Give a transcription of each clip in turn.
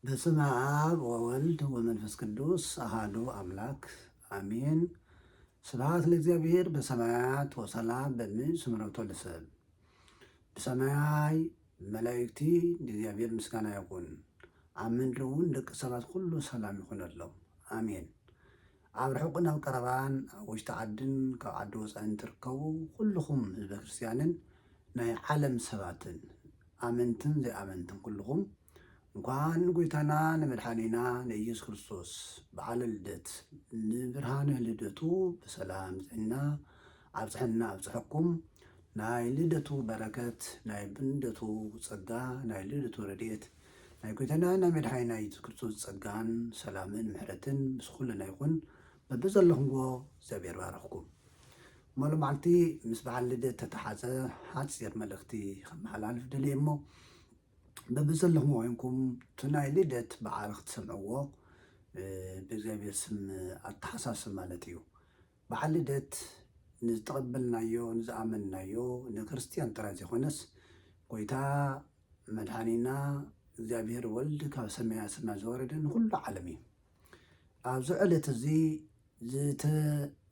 በስመ አብ ወወልድ ወመንፈስ ቅዱስ አሃዱ አምላክ አሜን። ስብሐት ለእግዚአብሔር በሰማያት ወሰላም በምድር ስምረቶ ለሰብ። ብሰማይ መላእክቲ ንእግዚአብሔር ምስጋና ይኹን፣ ኣብ ምድሪ እውን ደቂ ሰባት ኩሉ ሰላም ይኹነሎም። አሜን። ኣብ ርሑቅን ኣብ ቀረባን ኣብ ውሽጢ ዓድን ካብ ዓዲ ወፃእን ትርከቡ ኩልኹም ህዝበ ክርስቲያንን ናይ ዓለም ሰባትን ኣመንትን ዘይኣመንትን ኩልኹም እንኳን ንጎይታና ንመድሓኒና ንኢየሱስ ክርስቶስ በዓለ ልደት ንብርሃነ ልደቱ ብሰላም ጥዕና ኣብፅሐና ኣብፅሐኩም። ናይ ልደቱ በረከት፣ ናይ ልደቱ ፀጋ፣ ናይ ልደቱ ረድኤት፣ ናይ ጎይታና ናይ መድሓኒና ኢየሱስ ክርስቶስ ፀጋን ሰላምን ምሕረትን ምስ ኩልና ይኹን። በብዘለኹምዎ እግዚኣብሔር ባረኽኩም። እሞ ሎማዓልቲ ምስ በዓል ልደት ተተሓዘ ሓፂር መልእኽቲ ከመሓላልፍ ደልየ እሞ፣ በብዘለኹም ኮይንኩም እቲ ናይ ልደት በዓል ክትሰምዕዎ፣ እ፣ ብእግዚኣብሔር ስም ኣተሓሳስብ ማለት እዩ። በዓል ልደት ንዝተቐበልናዮ፣ ንዝኣመንናዮ፣ ንክርስትያን ጥራይ ዘይኮነስ፣ ጎይታ መድሓኒና እግዚኣብሔር ወልድ ካብ ሰማያ ሰማይ ዝወረደ ንኹሉ ዓለም እዩ። ኣብዚ ዕለት እዚ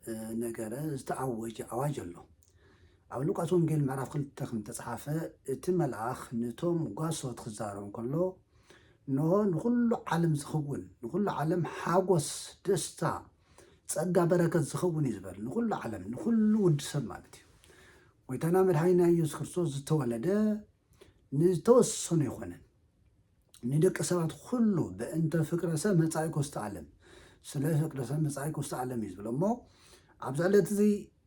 ዝተነገረ፣ ዝተኣወጀ ኣዋጅ ኣሎ። ኣብ ሉቃስ ወንጌል ምዕራፍ ክልተ ከም ተጻሓፈ፣ እቲ መልኣኽ ነቶም ጓሶት ክዛረብ እንከሎ፣ እንሆ ንኹሉ ዓለም ዝኸውን፣ ንኹሉ ዓለም ሓጎስ፣ ደስታ፣ ጸጋ፣ በረከት ዝኸውን እዩ ዝበል። ንኹሉ ዓለም፣ ንኹሉ ውዲ ሰብ ማለት እዩ። ጎይታና መድሓኒና ኢየሱስ ክርስቶስ ዝተወለደ ንዝተወሰኑ ኣይኮነን። ንደቂ ሰባት ኩሉ በእንተ ፍቅረ ሰብ መጻእኩ ውስተ ዓለም፣ ስለ ፍቅረ ሰብ መጻእኩ ውስተ ዓለም እዩ ዝብሎ። እሞ ኣብዚ ዕለት እዚ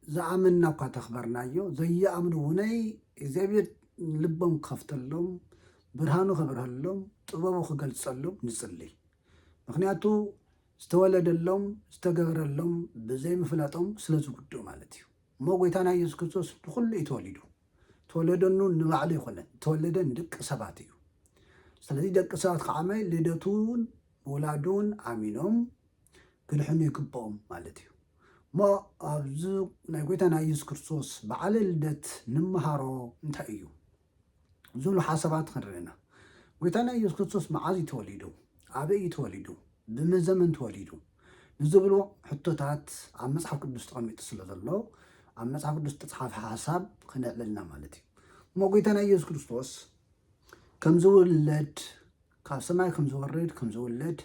ዝኣመንና እኳ ተኽበርናዮ፣ ዘይኣምኑ እውነይ እግዚኣብሔር ልቦም ክኸፍተሎም፣ ብርሃኑ ከብርሃሎም፣ ጥበቡ ክገልጸሎም ንጽሊ። ምኽንያቱ ዝተወለደሎም፣ ዝተገበረሎም ብዘይምፍላጦም ስለ ዝጉድኡ ማለት እዩ። እሞ ጎይታና ኢየሱስ ክርስቶስ ንኹሉ እዩ ተወሊዱ። ተወለደኑ ንባዕሉ ይኮነን፣ ተወለደ ንደቂ ሰባት እዩ። ስለዚ ደቂ ሰባት ከዓመ ልደቱን ውላዱን ኣሚኖም ክድሕኑ ይግብኦም ማለት እዩ። እሞ ኣብዚ ናይ ጎይታና ኢየሱስ ክርስቶስ በዓለ ልደት ንምሃሮ እንታይ እዩ ዝብሉ ሓሳባት ክንርኢ ኢና። ጎይታና ኢየሱስ ክርስቶስ መዓዝ እዩ ተወሊዱ? ኣበይ እዩ ተወሊዱ? ብመን ዘመን ተወሊዱ? ንዝብሉ ሕቶታት ኣብ መጽሓፍ ቅዱስ ተቐሚጡ ስለ ዘሎ፣ ኣብ መጽሓፍ ቅዱስ ዝተጽሓፈ ሓሳብ ክነዕልልና ማለት እዩ። እሞ ጎይታና ኢየሱስ ክርስቶስ ከም ዝውለድ፣ ካብ ሰማይ ከም ዝወርድ፣ ከም ዝውለድ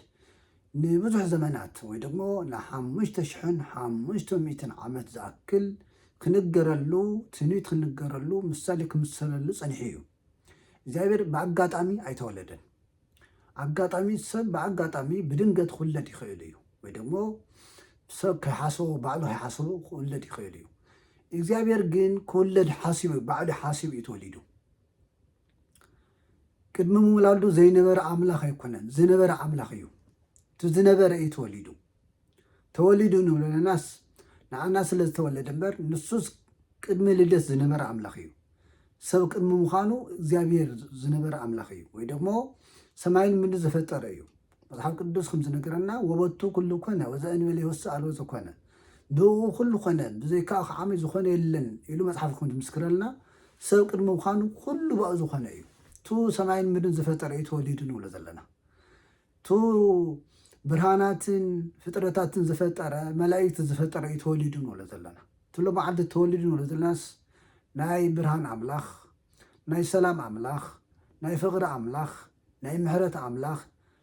ንብዙሕ ዘመናት ወይ ደግሞ ንሓሙሽተ ሽሕን ሓሙሽተ ሚእትን ዓመት ዝኣክል ክንገረሉ፣ ትንቢት ክንገረሉ፣ ምሳሌ ክምሰለሉ ጸኒሑ እዩ። እግዚኣብሔር ብኣጋጣሚ ኣይተወለደን። ኣጋጣሚ፣ ሰብ ብኣጋጣሚ ብድንገት ክውለድ ይኽእል እዩ፣ ወይ ደግሞ ሰብ ከይሓሰቦ፣ ባዕሉ ከይሓሰቦ ክውለድ ይኽእል እዩ። እግዚኣብሔር ግን ክውለድ ሓሲቡ፣ ባዕሉ ሓሲቡ እዩ ተወሊዱ። ቅድሚ ምውላዱ ዘይነበረ ኣምላኽ ኣይኮነን፣ ዝነበረ ኣምላኽ እዩ። እቲ ዝነበረ እዩ ተወሊዱ። ተወሊዱ ንብለናስ ንዓና ስለ ዝተወለደ እምበር፣ ንሱስ ቅድሚ ልደት ዝነበረ ኣምላኽ እዩ። ሰብ ቅድሚ ምዃኑ እግዚኣብሔር ዝነበረ ኣምላኽ እዩ፣ ወይ ደግሞ ሰማይን ምድሪ ዝፈጠረ እዩ። መጽሓፍ ቅዱስ ከም ዝነገረና፣ "ወበቱ ኩሉ ኮነ ወዘእንበሌሁ ይወስእ አልቦ ዘኮነ"፣ ብእኡ ኩሉ ኮነ፣ ብዘይካኡ ከዓሚ ዝኾነ የለን ኢሉ መጽሓፍ ከም ዝምስክረልና፣ ሰብ ቅድሚ ምዃኑ ኩሉ ብኡ ዝኾነ እዩ። እቱ ሰማይን ምድርን ዝፈጠረ እዩ ተወሊዱ ንብሎ ዘለና። እቱ ብርሃናትን ፍጥረታትን ዝፈጠረ፣ መላእክቲ ዝፈጠረ እዩ ተወሊዱ ንብሎ ዘለና። እቱ ሎማዓልቲ ተወሊዱ ንብሎ ዘለናስ ናይ ብርሃን ኣምላኽ፣ ናይ ሰላም ኣምላኽ፣ ናይ ፍቕሪ ኣምላኽ፣ ናይ ምሕረት ኣምላኽ፣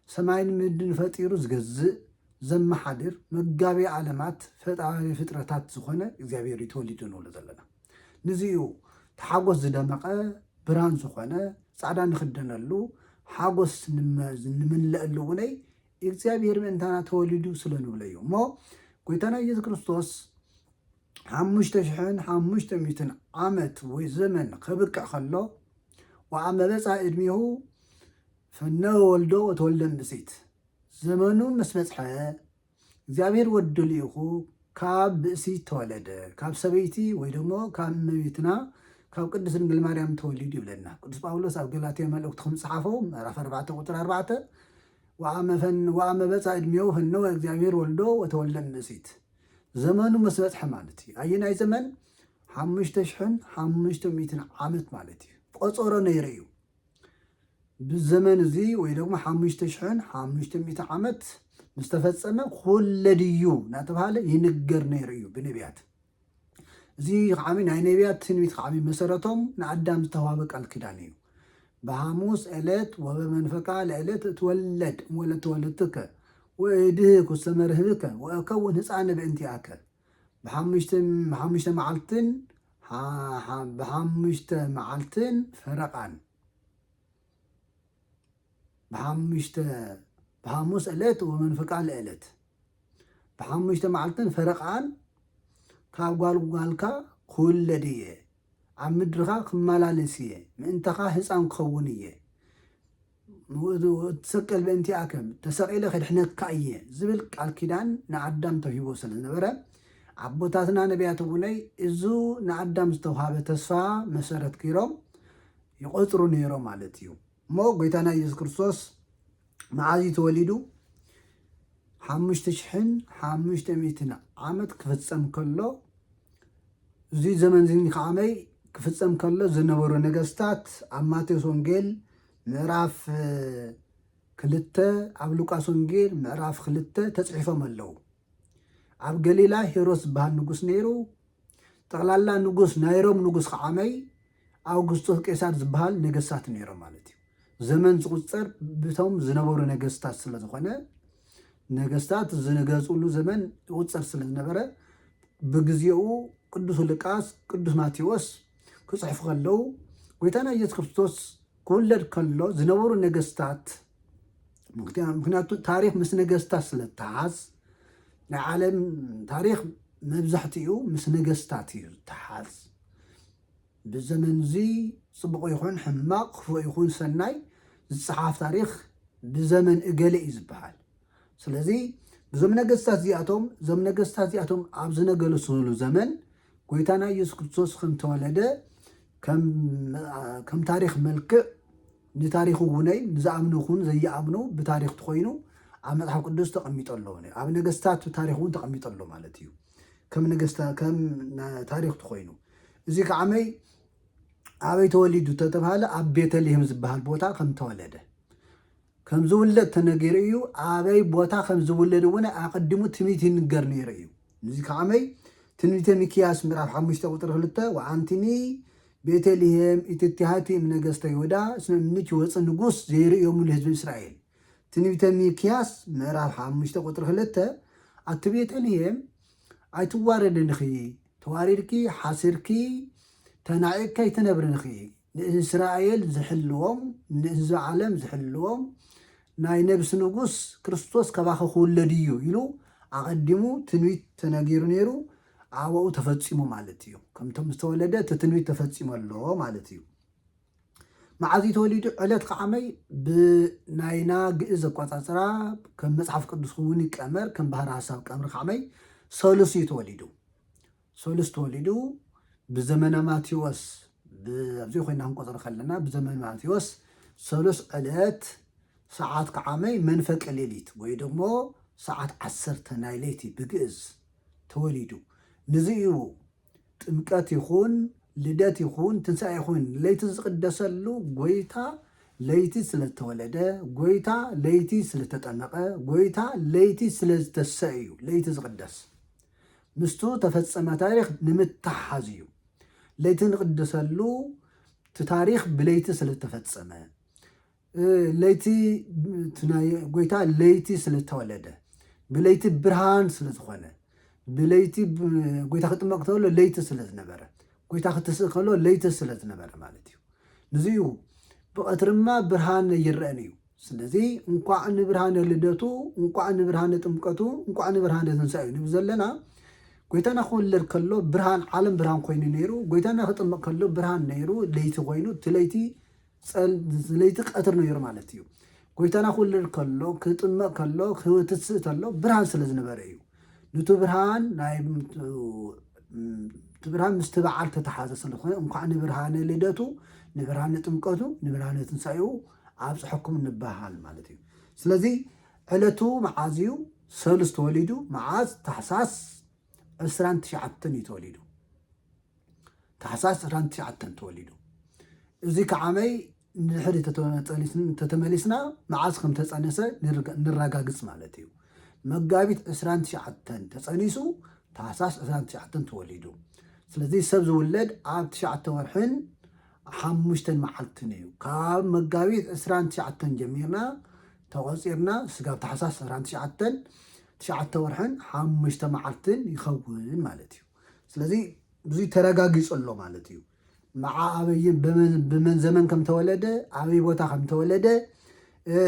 ሰማይን ምድርን ፈጢሩ ዝገዝእ፣ ዘመሓድር፣ መጋቢ ዓለማት፣ ፈጣሪ ፍጥረታት ዝኾነ እግዚኣብሔር እዩ ተወሊዱ ንብሎ ዘለና። ንዚ'ዩ እቲ ሓጎስ ዝደመቐ፣ ብርሃን ዝኾነ፣ ጻዕዳ ንኽደነሉ፣ ሓጎስ ንመ-፣ ንምንለአሉ እውነይ እግዚኣብሔር ምእንታና ተወሊዱ ስለ ንብሎ እዩ። እሞ ጎይታና ኢየሱስ ክርስቶስ ሓሙሽተ ሽሕን ሓሙሽተ ሚእትን ዓመት ወይ ዘመን ከብቅዕ ከሎ፣ ወአመ በጽሐ ዕድሜሁ ፈነወ ወልዶ ወተወልደ እምብእሲት። ዘመኑ ምስ በጽሐ፣ እግዚኣብሔር ወዲ ልኢኹ ካብ ብእሲት ተወለደ፣ ካብ ሰበይቲ ወይ ደግሞ ካብ እመቤትና ካብ ቅድስት ድንግል ማርያም ተወሊዱ ይብለና። ቅዱስ ጳውሎስ ኣብ ገላትያ መልእክቱ ከም ዝጸሓፎ ምዕራፍ ኣርባዕተ ቁጽሪ ኣርባዕተ፣ "ወአመ ፈን-፣ ወአመ በጽሐ ዕድሜሁ ፈነወ እግዚኣብሔር ወልዶ ወተወልደ እምብእሲት።" ዘመኑ ምስ በጽሐ ማለት እዩ። ኣየናይ ዘመን? ሓሙሽተ ሽሕን ሓሙሽተ ሚእትን ዓመት ማለት እዩ። ቆጸሮ ነይሩ እዩ። ብዘመን እዚ ወይ ደግሞ ሓሙሽተ ሽሕን ሓሙሽተ ሚእቲ ዓመት ምስ ተፈጸመ ኩለ ድዩ እናተባሃለ ይንገር ነይሩ እዩ ብነቢያት። እዚ ከዓሚ ናይ ነቢያት ትንቢት ከዓሚ መሰረቶም ንኣዳም ዝተዋሃበ ቃል ኪዳን እዩ። ብሓሙስ ዕለት ወበመንፈቃ ለዕለት እትወለድ እምወለድ ተወለድትከ ወእድህክ ውስተ መርህብከ ወእከውን ህፃነ በእንቲኣከ። ብሓሙሽተ ብሓሙሽተ መዓልትን ሓ- ሓ- ብሓሙሽተ መዓልትን ፈረቓን ብሓሙሽተ ብሓሙስ ዕለት ወመንፈቃ ለዕለት ብሓሙሽተ መዓልትን ፈረቓን ካብ ጓል ጓልካ ክውለድ እየ፣ ኣብ ምድርኻ ክመላለስ እየ፣ ምእንታኻ ህፃን ክኸውን እየ፣ ትሰቀል በእንቲኣከ ተሰቒለ ከድሕነካ እየ ዝብል ቃል ኪዳን ንኣዳም ተውሂቦ ስለ ዝነበረ ኣቦታትና ነቢያት እውነይ እዙ ንኣዳም ዝተውሃበ ተስፋ መሰረት ገይሮም ይቆፅሩ ነይሮም ማለት እዩ። እሞ ጎይታና ኢየሱስ ክርስቶስ መዓዝ እዩ ተወሊዱ? ሓሙሽተ ሽሕን ሓሙሽተ ሚእትን ዓመት ክፍጸም ከሎ፣ እዚ ዘመን እዚ ከዓመይ ክፍጸም ከሎ ዝነበሩ ነገስታት ኣብ ማቴዎስ ወንጌል ምዕራፍ ክልተ፣ ኣብ ሉቃስ ወንጌል ምዕራፍ ክልተ ተጽሒፎም ኣለዉ። ኣብ ገሊላ ሄሮድስ ዝበሃል ንጉስ ነይሩ። ጠቕላላ ንጉስ ናይ ሮም ንጉስ ከዓመይ ኣውግስጦስ ቄሳር ዝበሃል ነገስታት ነይሮም ማለት እዩ። ዘመን ዝቁፀር ብቶም ዝነበሩ ነገስታት ስለ ዝኾነ ነገስታት ዝነገስሉ ዘመን ይቁፀር ስለ ዝነበረ ብግዜኡ ቅዱስ ሉቃስ ቅዱስ ማቴዎስ ክፅሕፉ ከለዉ ጎይታና ኢየሱስ ክርስቶስ ክውለድ ከሎ ዝነበሩ ነገስታት ምክንያቱ ታሪክ ምስ ነገስታት ስለ ተሓዝ ናይ ዓለም ታሪክ መብዛሕትኡ ምስ ነገስታት እዩ ዝተሓዝ። ብዘመን እዚ ፅቡቕ ይኹን ሕማቕ ክፉእ ይኹን ሰናይ ዝፀሓፍ ታሪክ ብዘመን እገለ እዩ ዝበሃል። ስለዚ እዞም ነገስታት እዚኣቶም እዞም ነገስታት እዚኣቶም ኣብ ዝነገስሉ ዘመን ጎይታና ኢየሱስ ክርስቶስ ከም ተወለደ ከም ታሪክ መልክዕ ንታሪክ እውነይ ንዝኣምኑ ይኹን ዘይኣምኑ ብታሪክ ተኮይኑ ኣብ መፅሓፍ ቅዱስ ተቐሚጡ ኣሎ። ኣብ ነገስታት ታሪክ እውን ተቐሚጡ ኣሎ ማለት እዩ። ከም ነገስታ ከም ታሪክ ተኮይኑ እዚ ከዓመይ ኣበይ ተወሊዱ ተተባሃለ ኣብ ቤተልሔም ዝበሃል ቦታ ከም ተወለደ ከም ዝውለድ ተነገሩ እዩ። ኣበይ ቦታ ከም ዝውለድ እውን ኣቐዲሙ ትንቢት ይንገር ነይሩ እዩ። እዚ ከዓመይ ትንቢተ ሚክያስ ምዕራፍ ሓሙሽተ ቁጥሪ ክልተ ወኣንትኒ ቤተልሔም ኢትትሃቲ እምነገስተ ይሁዳ እስመ እምንኪ ወፅእ ንጉስ ዘይርእዮሙ ለህዝቢ እስራኤል። ትንቢተ ሚክያስ ምዕራፍ ሓሙሽተ ቁጥሪ ክልተ ኣቲ ቤተልሔም ኣይትዋረድንኺ ተዋሪድኪ ሓሲርኪ ተናዒቕኪ ኣይትነብርንኺ ንእስራኤል ዝሕልዎም ንህዝቢ ዓለም ዝሕልዎም ናይ ነብሲ ንጉስ ክርስቶስ ከባኺ ክውለድ እዩ ኢሉ ኣቐዲሙ ትንቢት ተነጊሩ ነይሩ። ኣበኡ ተፈጺሙ ማለት እዩ። ከምቶም ዝተወለደ እቲ ትንቢት ተፈጺሙ ኣሎ ማለት እዩ። መዓዝ እዩ ተወሊዱ? ዕለት ከዓመይ ብናይና ግእዝ ኣቋጻጽራ ከም መጽሓፍ ቅዱስ እውን ይቀመር ከም ባህር ሐሳብ ቀምሪ ከዓመይ ሰሉስ እዩ ተወሊዱ። ሰሉስ ተወሊዱ ብዘመነ ማቴዎስ ኣብዚ ኮይና ክንቆፅሮ ከለና ብዘመነ ማቴዎስ ሰሉስ ዕለት ሰዓት ከዓመይ መንፈቀ ሌሊት ወይ ደግሞ ሰዓት ዓሰርተ ናይ ለይቲ ብግእዝ ተወሊዱ። ንዚ እዩ ጥምቀት ይኹን ልደት ይኹን ትንሳኤ ይኹን ለይቲ ዝቕደሰሉ ጎይታ ለይቲ ስለዝተወለደ፣ ጎይታ ለይቲ ስለተጠመቐ፣ ጎይታ ለይቲ ስለዝተሰ እዩ ለይቲ ዝቕደስ። ምስቱ ተፈጸመ ታሪኽ ንምትሓዝ እዩ። ለይቲ ንቕደሰሉ እቲ ታሪኽ ብለይቲ ስለዝተፈጸመ ለይቲ ጎይታ ለይቲ ስለተወለደ ብለይቲ ብርሃን ስለዝኾነ ብለይቲ ጎይታ ክጥመቕ ተሎ ለይቲ ስለዝነበረ ጎይታ ክትስእ ከሎ ለይቲ ስለዝነበረ ማለት እዩ። ንዚዩ ብቐትርማ ብርሃን ይረአን እዩ። ስለዚ እንኳዕ ንብርሃነ ልደቱ እንኳዕ ንብርሃነ ጥምቀቱ እንኳዕ ንብርሃነ ትንሳኤ እዩ ንብል ዘለና። ጎይታና ክውለድ ከሎ ብርሃን ዓለም ብርሃን ኮይኑ ነይሩ። ጎይታና ክጥምቕ ከሎ ብርሃን ነይሩ፣ ለይቲ ኮይኑ እቲ ለይቲ ለይቲ ቀትር ነይሩ ማለት እዩ። ጎይታና ክውለድ ከሎ ክጥመቕ ከሎ ክትስእ ከሎ ብርሃን ስለ ዝነበረ እዩ። ንቱ ብርሃን ናይ እቲ ብርሃን ምስቲ በዓል ተተሓዘ ስለዝኾነ እንኳዕ ንብርሃነ ልደቱ ንብርሃነ ጥምቀቱ ንብርሃነ ትንሳኤኡ ኣብፅሐኩም ንበሃል ማለት እዩ። ስለዚ ዕለቱ መዓዝ እዩ? ሰሉስ ተወሊዱ። መዓዝ? ታሕሳስ ዕስራን ትሽዓተን እዩ ተወሊዱ። ታሕሳስ ዕስራን ትሽዓተን ተወሊዱ። እዚ ከዓመይ ንድሕሪ ተተመሊስን-፣ ተተመሊስና መዓስ ከም ተጸነሰ ንርጋ-፣ ንረጋግጽ ማለት እዩ። መጋቢት ዕስራን ትሽዓተን ተጸኒሱ፣ ታህሳስ ዕስራን ትሽዓተን ተወሊዱ። ስለዚ ሰብ ዝውለድ ኣብ ትሽዓተ ወርሕን ሓሙሽተን መዓልትን እዩ። ካብ መጋቢት ዕስራን ትሽዓተን ጀሚርና ተቖጺርና፣ ስጋብ ታህሳስ ዕስራን ትሽዓተን፣ ትሽዓተ ወርሕን ሓሙሽተ መዓልትን ይኸውን ማለት እዩ። ስለዚ ብዙይ ተረጋጊጹ ኣሎ ማለት እዩ። መዓ ኣበይን ብመን፣ ብመን ዘመን ከም ተወለደ፣ ኣበይ ቦታ ከም ተወለደ፣ እ፣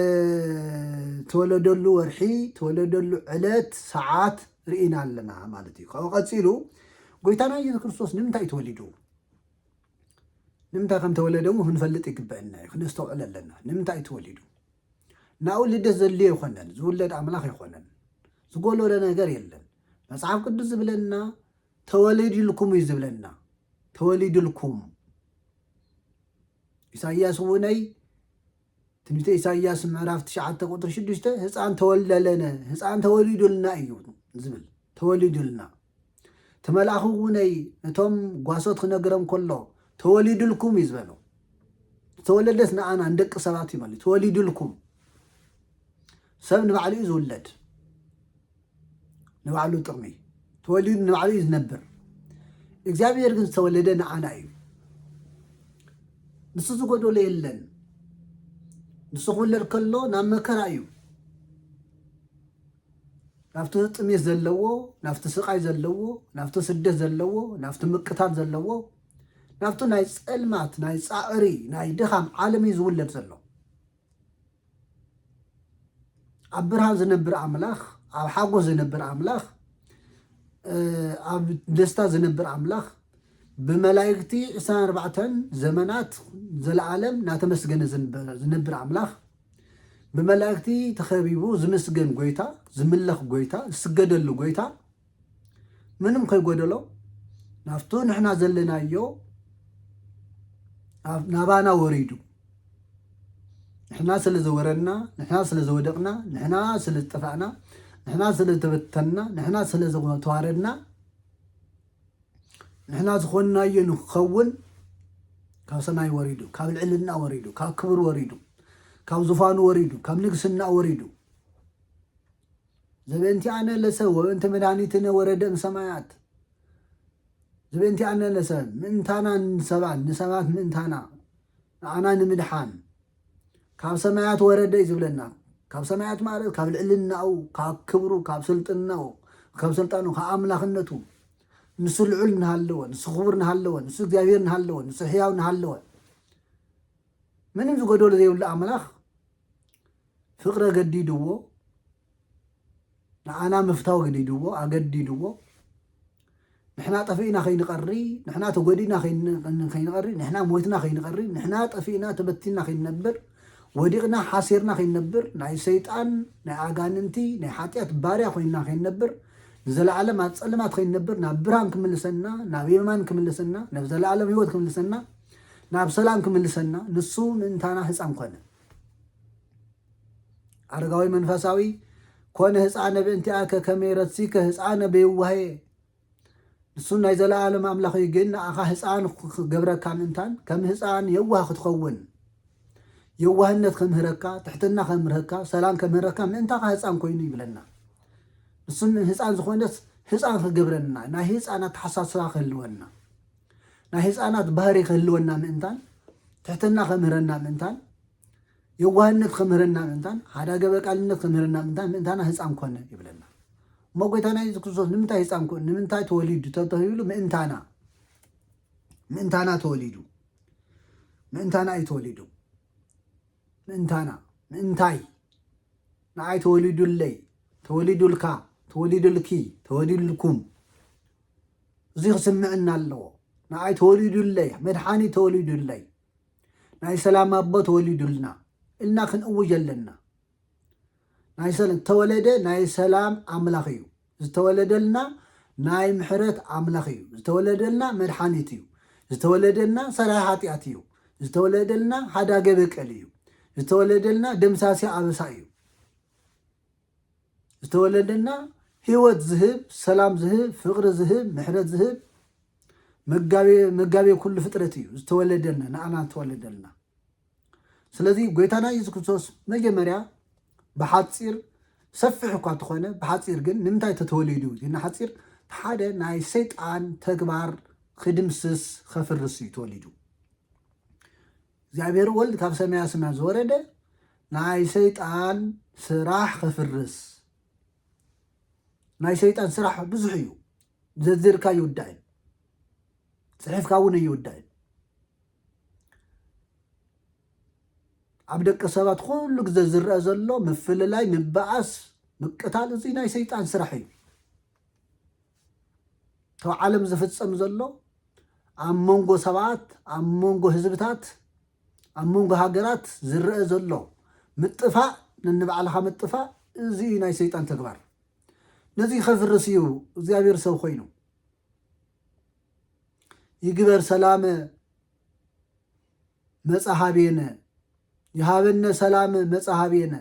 ተወለደሉ ወርሒ፣ ተወለደሉ ዕለት፣ ሰዓት ርኢና ኣለና ማለት እዩ። ካብኡ ቀጺሉ ጎይታና ኢየሱስ ክርስቶስ ንምንታይ እዩ ተወሊዱ? ንምንታይ ከም ተወለደ እውን ክንፈልጥ ይግበአና እዩ፣ ክነስተውዕል ኣለና። ንምንታይ እዩ ተወሊዱ? ናኡ ልደት ዘድልዮ ኣይኮነን፣ ዝውለድ ኣምላኽ ኣይኮነን። ዝጎደሎ ነገር የለን። መጽሓፍ ቅዱስ ዝብለና ተወሊዱልኩም እዩ ዝብለና። ተወሊዱልኩም። ኢሳይያስ እውነይ፣ ትንቢተ ኢሳይያስ ምዕራፍ ትሽዓተ ቁጥሪ ሽዱሽተ፣ ህፃን ተወልደ ለነ፣ ህፃን ተወሊዱልና እዩ ዝብል። ተወሊዱልና። እቲ መልኣኽ እውነይ ነቶም ጓሶት ክነግሮም ከሎ፣ ተወሊዱልኩም እዩ ዝበሎ። ዝተወለደስ ንኣና ንደቂ ሰባት እዩ ማለት እዩ። ተወሊዱልኩም። ሰብ ንባዕሉ እዩ ዝውለድ። ንባዕሉ ጥቕሚ። ተወሊዱ ንባዕሉ እዩ ዝነብር። እግዚኣብሔር ግን ዝተወለደ ንኣና እዩ። ንሱ ዝጎደሎ የለን። ንሱ ክውለድ ከሎ ናብ መከራ እዩ። ናብቲ ጥሜት ዘለዎ፣ ናብቲ ስቓይ ዘለዎ፣ ናብቲ ስደት ዘለዎ፣ ናብቲ ምቅታል ዘለዎ፣ ናብቲ ናይ ጸልማት፣ ናይ ጻዕሪ፣ ናይ ድኻም ዓለም እዩ ዝውለድ ዘሎ። ኣብ ብርሃን ዝነብር ኣምላኽ፣ ኣብ ሓጎስ ዝነብር ኣምላኽ፣ እ፣ ኣብ ደስታ ዝነብር ኣምላኽ፣ ብመላእክቲ ዕስራን ኣርባዕተን ዘመናት ዘለዓለም እናተመስገነ ዝንበ-፣ ዝነብር ኣምላኽ፣ ብመላእክቲ ተኸቢቡ ዝምስገን ጎይታ፣ ዝምለኽ ጎይታ፣ ዝስገደሉ ጎይታ፣ ምንም ከይጎደሎ ናብቱ ንሕና ዘለናዮ ኣብ-፣ ናባና ወሪዱ። ንሕና ስለ ዘወረድና፣ ንሕና ስለ ዘወደቕና፣ ንሕና ስለ ዝጠፋእና፣ ንሕና ስለ ዝተበተንና፣ ንሕና ስለ ዝተዋረድና፣ ንሕና ዝኾንናዮ ንክኸውን ካብ ሰማይ ወሪዱ፣ ካብ ልዕልና ወሪዱ፣ ካብ ክብር ወሪዱ፣ ካብ ዙፋኑ ወሪዱ፣ ካብ ንግስና ወሪዱ። ዘበእንቲኣነ ለሰብ ወበእንተ መድኃኒትነ ወረደ እምሰማያት። ዘበእንቲኣነ ለሰብ ምእንታና ንሰባት፣ ንሰባት ምእንታና፣ ንኣና ንምድሓን ካብ ሰማያት ወረደ እዩ ዝብለና። ካብ ሰማያት ማለት ካብ ልዕልናኡ፣ ካብ ክብሩ፣ ካብ ስልጥናኡ፣ ካብ ስልጣኑ፣ ካብ ኣምላኽነቱ፣ ንሱ ልዑል እናሃለወ፣ ንሱ ክቡር እናሃለወ፣ ንሱ እግዚኣብሔር እናሃለወ፣ ንሱ ሕያው እናሃለወ፣ ምንም ዝጎደሎ ዘይብሉ ኣምላኽ ፍቕሪ ኣገዲድዎ፣ ንዓና ምፍታው ኣገዲድዎ፣ ኣገዲድዎ። ንሕና ጠፊእና ከይንቐሪ፣ ንሕና ተጎዲእና ከይን-፣ ከይንቐሪ፣ ንሕና ሞይትና ከይንቐሪ፣ ንሕና ጠፊእና ተበቲንና ከይንነብር፣ ወዲቕና ሓሲርና ከይንነብር፣ ናይ ሰይጣን፣ ናይ ኣጋንንቲ፣ ናይ ሓጢኣት ባርያ ኮይንና ከይንነብር፣ ንዘለዓለም ኣብ ጸልማት ከይንነብር፣ ናብ ብርሃን ክምልሰና፣ ናብ የማን ክምልሰና፣ ናብ ዘለዓለም ህይወት ክምልሰና፣ ናብ ሰላም ክምልሰና፣ ንሱ ምእንታና ህጻን ኮነ። ኣረጋዊ መንፈሳዊ፣ ኮነ ህፃነ በእንቲኣከ ከመ ረሲከ ህፃነ በየዋሄ። ንሱ ናይ ዘለኣለም ኣምላኽ እዩ፣ ግን ንኣኻ ህፃን ክገብረካ ምእንታን ከም ህፃን የዋህ ክትኸውን፣ የዋህነት ከምህረካ፣ ትሕትና ከምህረካ፣ ሰላም ከምህረካ ምእንታኻ ህፃን ኮይኑ ይብለና። ንሱ ህፃን ዝኾነስ ህፃን ክገብረና፣ ናይ ህፃን ኣተሓሳስባ ክህልወና፣ ናይ ህፃናት ባህሪ ክህልወና ምእንታን፣ ትሕትና ከምህረና ምእንታን፣ የዋህነት ከምህረና ምእንታን፣ ሓደ ገበቃልነት ከምህረና ምእንታን፣ ምእንታና ህፃን ኮነ ይብለና። እሞ ጎይታና የሱስ ክርስቶስ ንምንታይ ህፃን ኮነ? ንምንታይ ተወሊዱ? ተተባሂሉ ምእንታና፣ ምእንታና ተወሊዱ። ምእንታና እዩ ተወሊዱ። ምእንታና፣ ምእንታይ? ንዓይ ተወሊዱለይ፣ ተወሊዱልካ፣ ተወሊዱልኪ፣ ተወሊዱልኩም። እዚ ክስምዕና ኣለዎ። ንዓይ ተወሊዱለይ፣ መድሓኒ ተወሊዱለይ። ናይ ሰላም ኣቦ ተወሊዱልና ኢልና ክንእውጅ ኣለና። ናይ ሰላም፣ ተወለደ ናይ ሰላም ኣምላኽ እዩ። ዝተወለደልና ናይ ምሕረት ኣምላኽ እዩ። ዝተወለደልና መድሓኒት እዩ። ዝተወለደልና ሰራይ ሓጢኣት እዩ። ዝተወለደልና ሓዳገ በቀል እዩ። ዝተወለደልና ደምሳሲ ኣበሳ እዩ። ዝተወለደልና ህይወት ዝህብ፣ ሰላም ዝህብ፣ ፍቕሪ ዝህብ፣ ምሕረት ዝህብ፣ መጋቤ፣ መጋቤ ኩሉ ፍጥረት እዩ። ዝተወለደልና፣ ንኣና ዝተወለደልና። ስለዚ ጎይታና የሱስ ክርስቶስ መጀመርያ ብሓጺር፣ ሰፊሕ እኳ እንተኾነ፣ ብሓጺር ግን ንምንታይ ተተወሊዱ ኢልና ሓጺር፣ ሓደ ናይ ሰይጣን ተግባር ክድምስስ ከፍርስ እዩ ተወሊዱ። እግዚኣብሔር ወልድ ካብ ሰማያ ሰማያት ዝወረደ ናይ ሰይጣን ስራሕ ከፍርስ። ናይ ሰይጣን ስራሕ ብዙሕ እዩ። ዘርዚርካ ይውዳእ እዩ። ጽሒፍካ እውን ይውዳእ እዩ። ኣብ ደቂ ሰባት ኩሉ ግዜ ዝረአ ዘሎ ምፍልላይ፣ ምበኣስ፣ ምቅታል፣ እዚ ናይ ሰይጣን ስራሕ እዩ። ተው ዓለም ዝፍጸም ዘሎ፣ ኣብ መንጎ ሰባት፣ ኣብ መንጎ ህዝብታት፣ ኣብ መንጎ ሃገራት ዝረአ ዘሎ ምጥፋእ፣ ነንባዕልኻ ምጥፋእ፣ እዚ እዩ ናይ ሰይጣን ተግባር። ነዚ ከፍርስ እዩ እግዚኣብሔር ሰብ ኮይኑ። ይግበር ሰላመ መጻ ሃቤነ፣ ይሃበነ ሰላመ መጻ ሃቤነ፣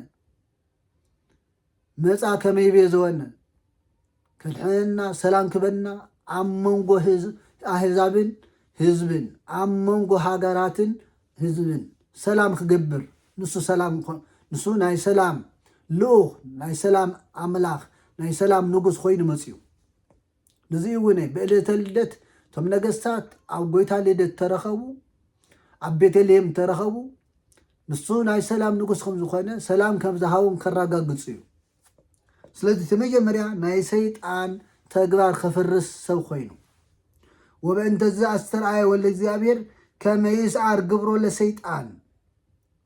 መጻ ከመይ ቤዘወነ፣ ከድሕነና፣ ሰላም ክበና፣ ኣብ መንጎ ህዝ-፣ ኣህዛብን ህዝብን፣ ኣብ መንጎ ሃገራትን ህዝብን ሰላም ክገብር፣ ንሱ ሰላም ኮ-፣ ንሱ ናይ ሰላም ልኡኽ፣ ናይ ሰላም ኣምላኽ፣ ናይ ሰላም ንጉስ ኮይኑ መጺኡ። ነዚ እውን ብዕለተ ልደት እቶም ነገስታት ኣብ ጎይታ ልደት ተረኸቡ፣ ኣብ ቤተልሔም ተረኸቡ። ንሱ ናይ ሰላም ንጉስ ከም ዝኾነ፣ ሰላም ከም ዝሃቦም ከረጋግጹ እዩ። ስለዚ እቲ መጀመርያ ናይ ሰይጣን ተግባር ከፍርስ ሰብ ኮይኑ፣ ወበእንተ እዚ ኣስተርኣየ ወልደ እግዚኣብሔር ከመ ይስዓር ግብሮ ለሰይጣን፣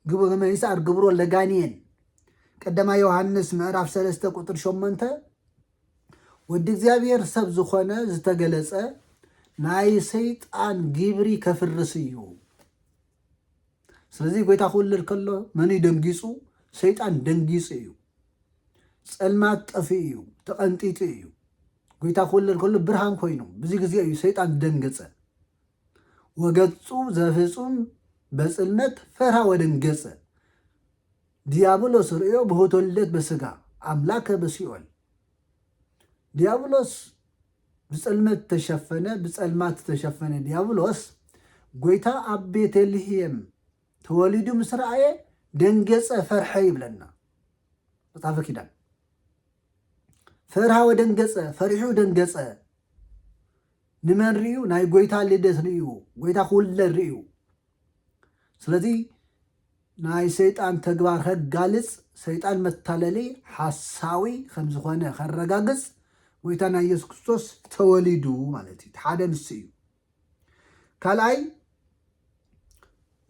ግብ-፣ ከመ ይስዓር ግብሮ ለጋኔን። ቀዳማይ ዮሃንስ ምዕራፍ ሰለስተ ቁጥር ሸሞንተ፣ ወዲ እግዚኣብሔር ሰብ ዝኾነ ዝተገለጸ ናይ ሰይጣን ግብሪ ከፍርስ እዩ። ስለዚ ጎይታ ክውለድ ከሎ መን እዩ ደንጊጹ? ሰይጣን ደንጊጹ እዩ። ጸልማት ጠፊኡ እዩ፣ ተቐንጢጡ እዩ። ጎይታ ክውለድ ከሎ ብርሃን ኮይኑ፣ ብዚ ግዜ እዩ ሰይጣን ዝደንገጸ። ወገጹ ዘፍጹም በጽልመት ፈርሃ ወደንገጸ። ዲያብሎስ ርእዮ ብሆቶ ልደት በስጋ ኣምላከ በሲኦል። ዲያብሎስ ብጸልመት ተሸፈነ፣ ብጸልማት ተሸፈነ ዲያብሎስ ጎይታ ኣብ ቤተልሔም ተወሊዱ ምስ ረኣየ ደንገጸ፣ ፈርሐ ይብለና መጽሓፈ ኪዳን። ፈርሃ ወደንገጸ፣ ፈሪሑ ደንገጸ። ንመን ርእዩ? ናይ ጎይታ ልደት ርእዩ፣ ጎይታ ክውለድ ርእዩ። ስለዚ ናይ ሰይጣን ተግባር ከጋልጽ፣ ሰይጣን መታለሊ ሓሳዊ ከም ዝኾነ ከረጋግጽ፣ ጎይታና ኢየሱስ ክርስቶስ ተወሊዱ ማለት እዩ። እቲ ሓደ ንሱ እዩ። ካልኣይ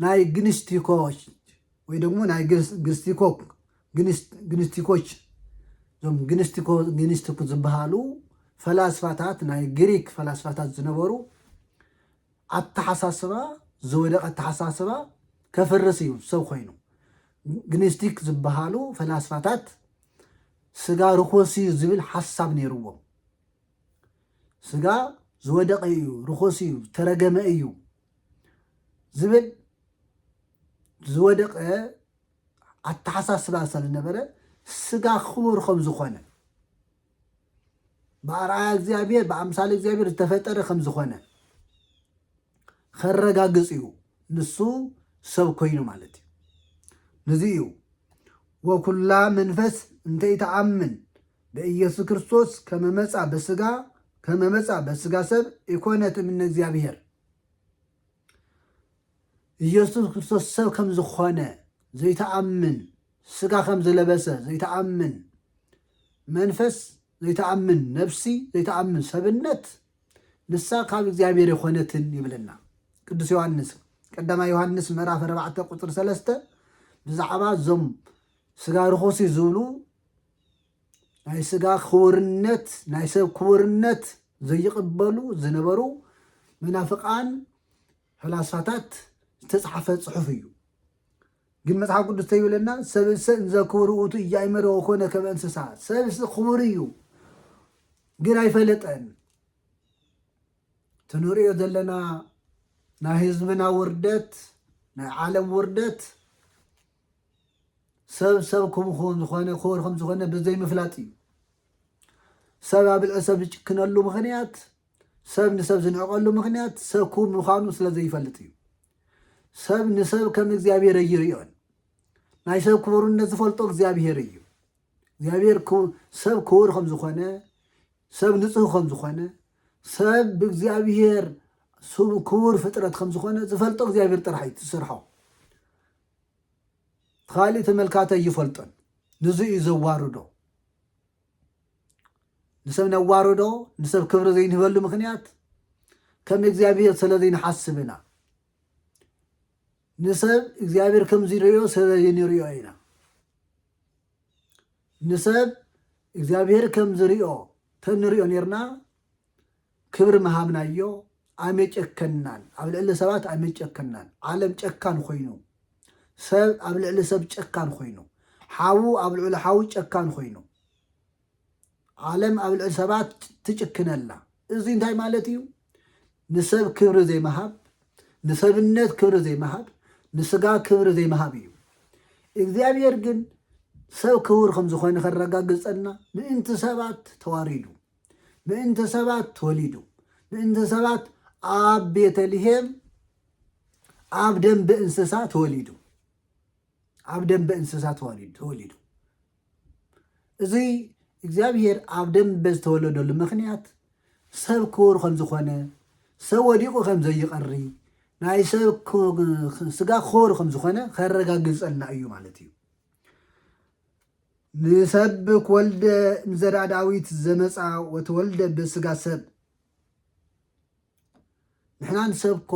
ናይ ግኒስቲኮች ወይ ደግሞ ናይ ግንስ-፣ ግንስቲኮክ፣ ግንስ-፣ ግኒስቲኮች፣ እዞም ግኒስቲኮ-፣ ግኒስቲኮ ዝበሃሉ ፈላስፋታት፣ ናይ ግሪክ ፈላስፋታት ዝነበሩ፣ ኣተሓሳስባ፣ ዝወደቐ ኣተሓሳስባ ከፍርስ እዩ ሰብ ኮይኑ። ግኒስቲክ ዝበሃሉ ፈላስፋታት ስጋ ርኹስ እዩ ዝብል ሓሳብ ነይርዎም። ስጋ ዝወደቐ እዩ፣ ርኹስ እዩ፣ ዝተረገመ እዩ ዝብል ዝወደቐ ኣተሓሳስባ ስለዝነበረ፣ ስጋ ክቡር ከም ዝኾነ፣ ብኣርኣያ እግዚኣብሔር፣ ብኣምሳል እግዚኣብሔር ዝተፈጠረ ከም ዝኾነ ከረጋግጽ እዩ። ንሱ ሰብ ኮይኑ ማለት እዩ። ነዚ እዩ፣ "ወኩላ መንፈስ እንተ ይተኣምን በኢየሱስ ክርስቶስ ከመ መጻ በስጋ፣ ከመ መጻ በስጋ ሰብ፣ ኢኮነት እምነ እግዚኣብሔር።" ኢየሱስ ክርስቶስ ሰብ ከም ዝኾነ ዘይተኣምን፣ ስጋ ከም ዝለበሰ ዘይተኣምን፣ መንፈስ ዘይተኣምን፣ ነፍሲ ዘይተኣምን፣ ሰብነት፣ ንሳ ካብ እግዚኣብሔር የኾነትን ይብለና ቅዱስ ዮሃንስ። ቀዳማይ ዮሃንስ ምዕራፍ ኣርባዕተ ቁጽሪ ሰለስተ ብዛዕባ እዞም ስጋ ርኹስ እዩ ዝብሉ፣ ናይ ስጋ ክቡርነት፣ ናይ ሰብ ክቡርነት ዘይቕበሉ ዝነበሩ መናፍቃን ፈላስፋታት ዝተጻሕፈ ጽሑፍ እዩ። ግን መጽሓፍ ቅዱስ እንታይ ይብለና? "ሰብእሰ እንዘ ክቡር ውእቱ ኢያእመረ ወኮነ ከመ እንስሳ።" ሰብሲ ክቡር እዩ፣ ግን ኣይፈለጠን። እቲ ንርእዮ ዘለና ናይ ህዝብና ውርደት፣ ናይ ዓለም ውርደት፣ ሰብ ሰብ ከም ዝኾነ፣ ክቡር ከም ዝኾነ ብዘይምፍላጥ እዩ። ሰብ ኣብ ልዕሊ ሰብ ዝጭክነሉ ምኽንያት፣ ሰብ ንሰብ ዝንዕቐሉ ምኽንያት፣ ሰብ ክቡር ምዃኑ ስለ ዘይፈልጥ እዩ። ሰብ ንሰብ ከም እግዚኣብሔር ኣይርእዮን። ናይ ሰብ ክቡርነት ዝፈልጦ እግዚኣብሔር እዩ። እግዚኣብሔር ክቡ-፣ ሰብ ክቡር ከም ዝኾነ፣ ሰብ ንጹህ ከም ዝኾነ፣ ሰብ ብእግዚኣብሔር ስሙ ክቡር ፍጥረት ከም ዝኾነ ዝፈልጦ እግዚኣብሔር ጥራሕ እዩ ዝሰርሖ። ካልእ ተመልካታይ ይፈልጦን። ንዚ እዩ ዘዋርዶ። ንሰብ ነዋርዶ፣ ንሰብ ክብሪ ዘይንህበሉ ምኽንያት ከም እግዚኣብሔር ስለ ዘይንሓስብ ኢና። ንሰብ እግዚኣብሔር ከም ዝርእዮ ስለ ዘይንርእዮ ኢና። ንሰብ እግዚኣብሔር ከም ዝርእዮ ተንርእዮ ኔርና፣ ክብሪ ምሃብናዮ፣ ኣመጨከናን፣ ኣብ ልዕሊ ሰባት ኣመጨከናን። ዓለም ጨካን ኮይኑ፣ ሰብ ኣብ ልዕሊ ሰብ ጨካን ኮይኑ፣ ሓዉ ኣብ ልዕሊ ሓዉ ጨካን ኮይኑ፣ ዓለም ኣብ ልዕሊ ሰባት ትጭክነላ። እዚ እንታይ ማለት እዩ? ንሰብ ክብሪ ዘይምሃብ፣ ንሰብነት ክብሪ ዘይምሃብ፣ ንስጋ ክብሪ ዘይምሃብ እዩ። እግዚኣብሔር ግን ሰብ ክቡር ከም ዝኾነ ከረጋግጸልና ምእንቲ ሰባት ተዋሪዱ፣ ምእንቲ ሰባት ተወሊዱ፣ ምእንቲ ሰባት ኣብ ቤተልሔም ኣብ ደንበ እንስሳ ተወሊዱ። ኣብ ደንበ እንስሳ ተወሊዱ፣ ተወሊዱ። እዚ እግዚኣብሔር ኣብ ደንበ ዝተወለደሉ ምኽንያት ሰብ ክቡር ከም ዝኾነ፣ ሰብ ወዲቑ ከም ዘይቐሪ፣ ናይ ሰብ ክ-፣ ስጋ ክቡር ከም ዝኾነ ከረጋግጸልና እዩ ማለት እዩ። ንሰብክ ወልደ እምዘራ ዳዊት ዘመጻ ወተወልደ ብስጋ ሰብ። ንሕና ንሰብኮ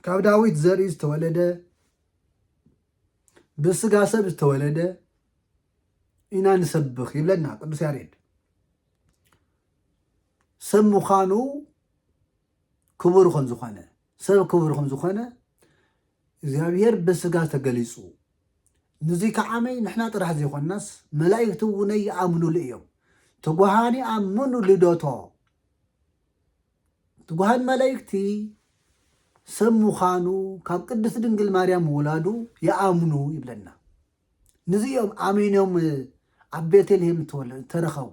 ካብ ዳዊት ዘርኢ ዝተወለደ፣ ብስጋ ሰብ ዝተወለደ ኢና ንሰብኽ ይብለና ቅዱስ ያሬድ። ሰብ ምዃኑ ክቡር ከም ዝኾነ፣ ሰብ ክቡር ከም ዝኾነ እግዚኣብሔር ብስጋ ተገሊጹ። ንዚ ከዓመይ ንሕና ጥራሕ ዘይኮንናስ መላእክቲ እውነይ ይኣምኑሉ እዮም። ትጉሃን ይኣምኑ ልደቶ። ትጉሃን መላእክቲ ሰብ ምዃኑ ካብ ቅድስት ድንግል ማርያም ምውላዱ ይኣምኑ ይብለና። ንዚ እዮም ኣሚኖም ኣብ ቤተልሔም ተወለ-፣ ተረኸቡ።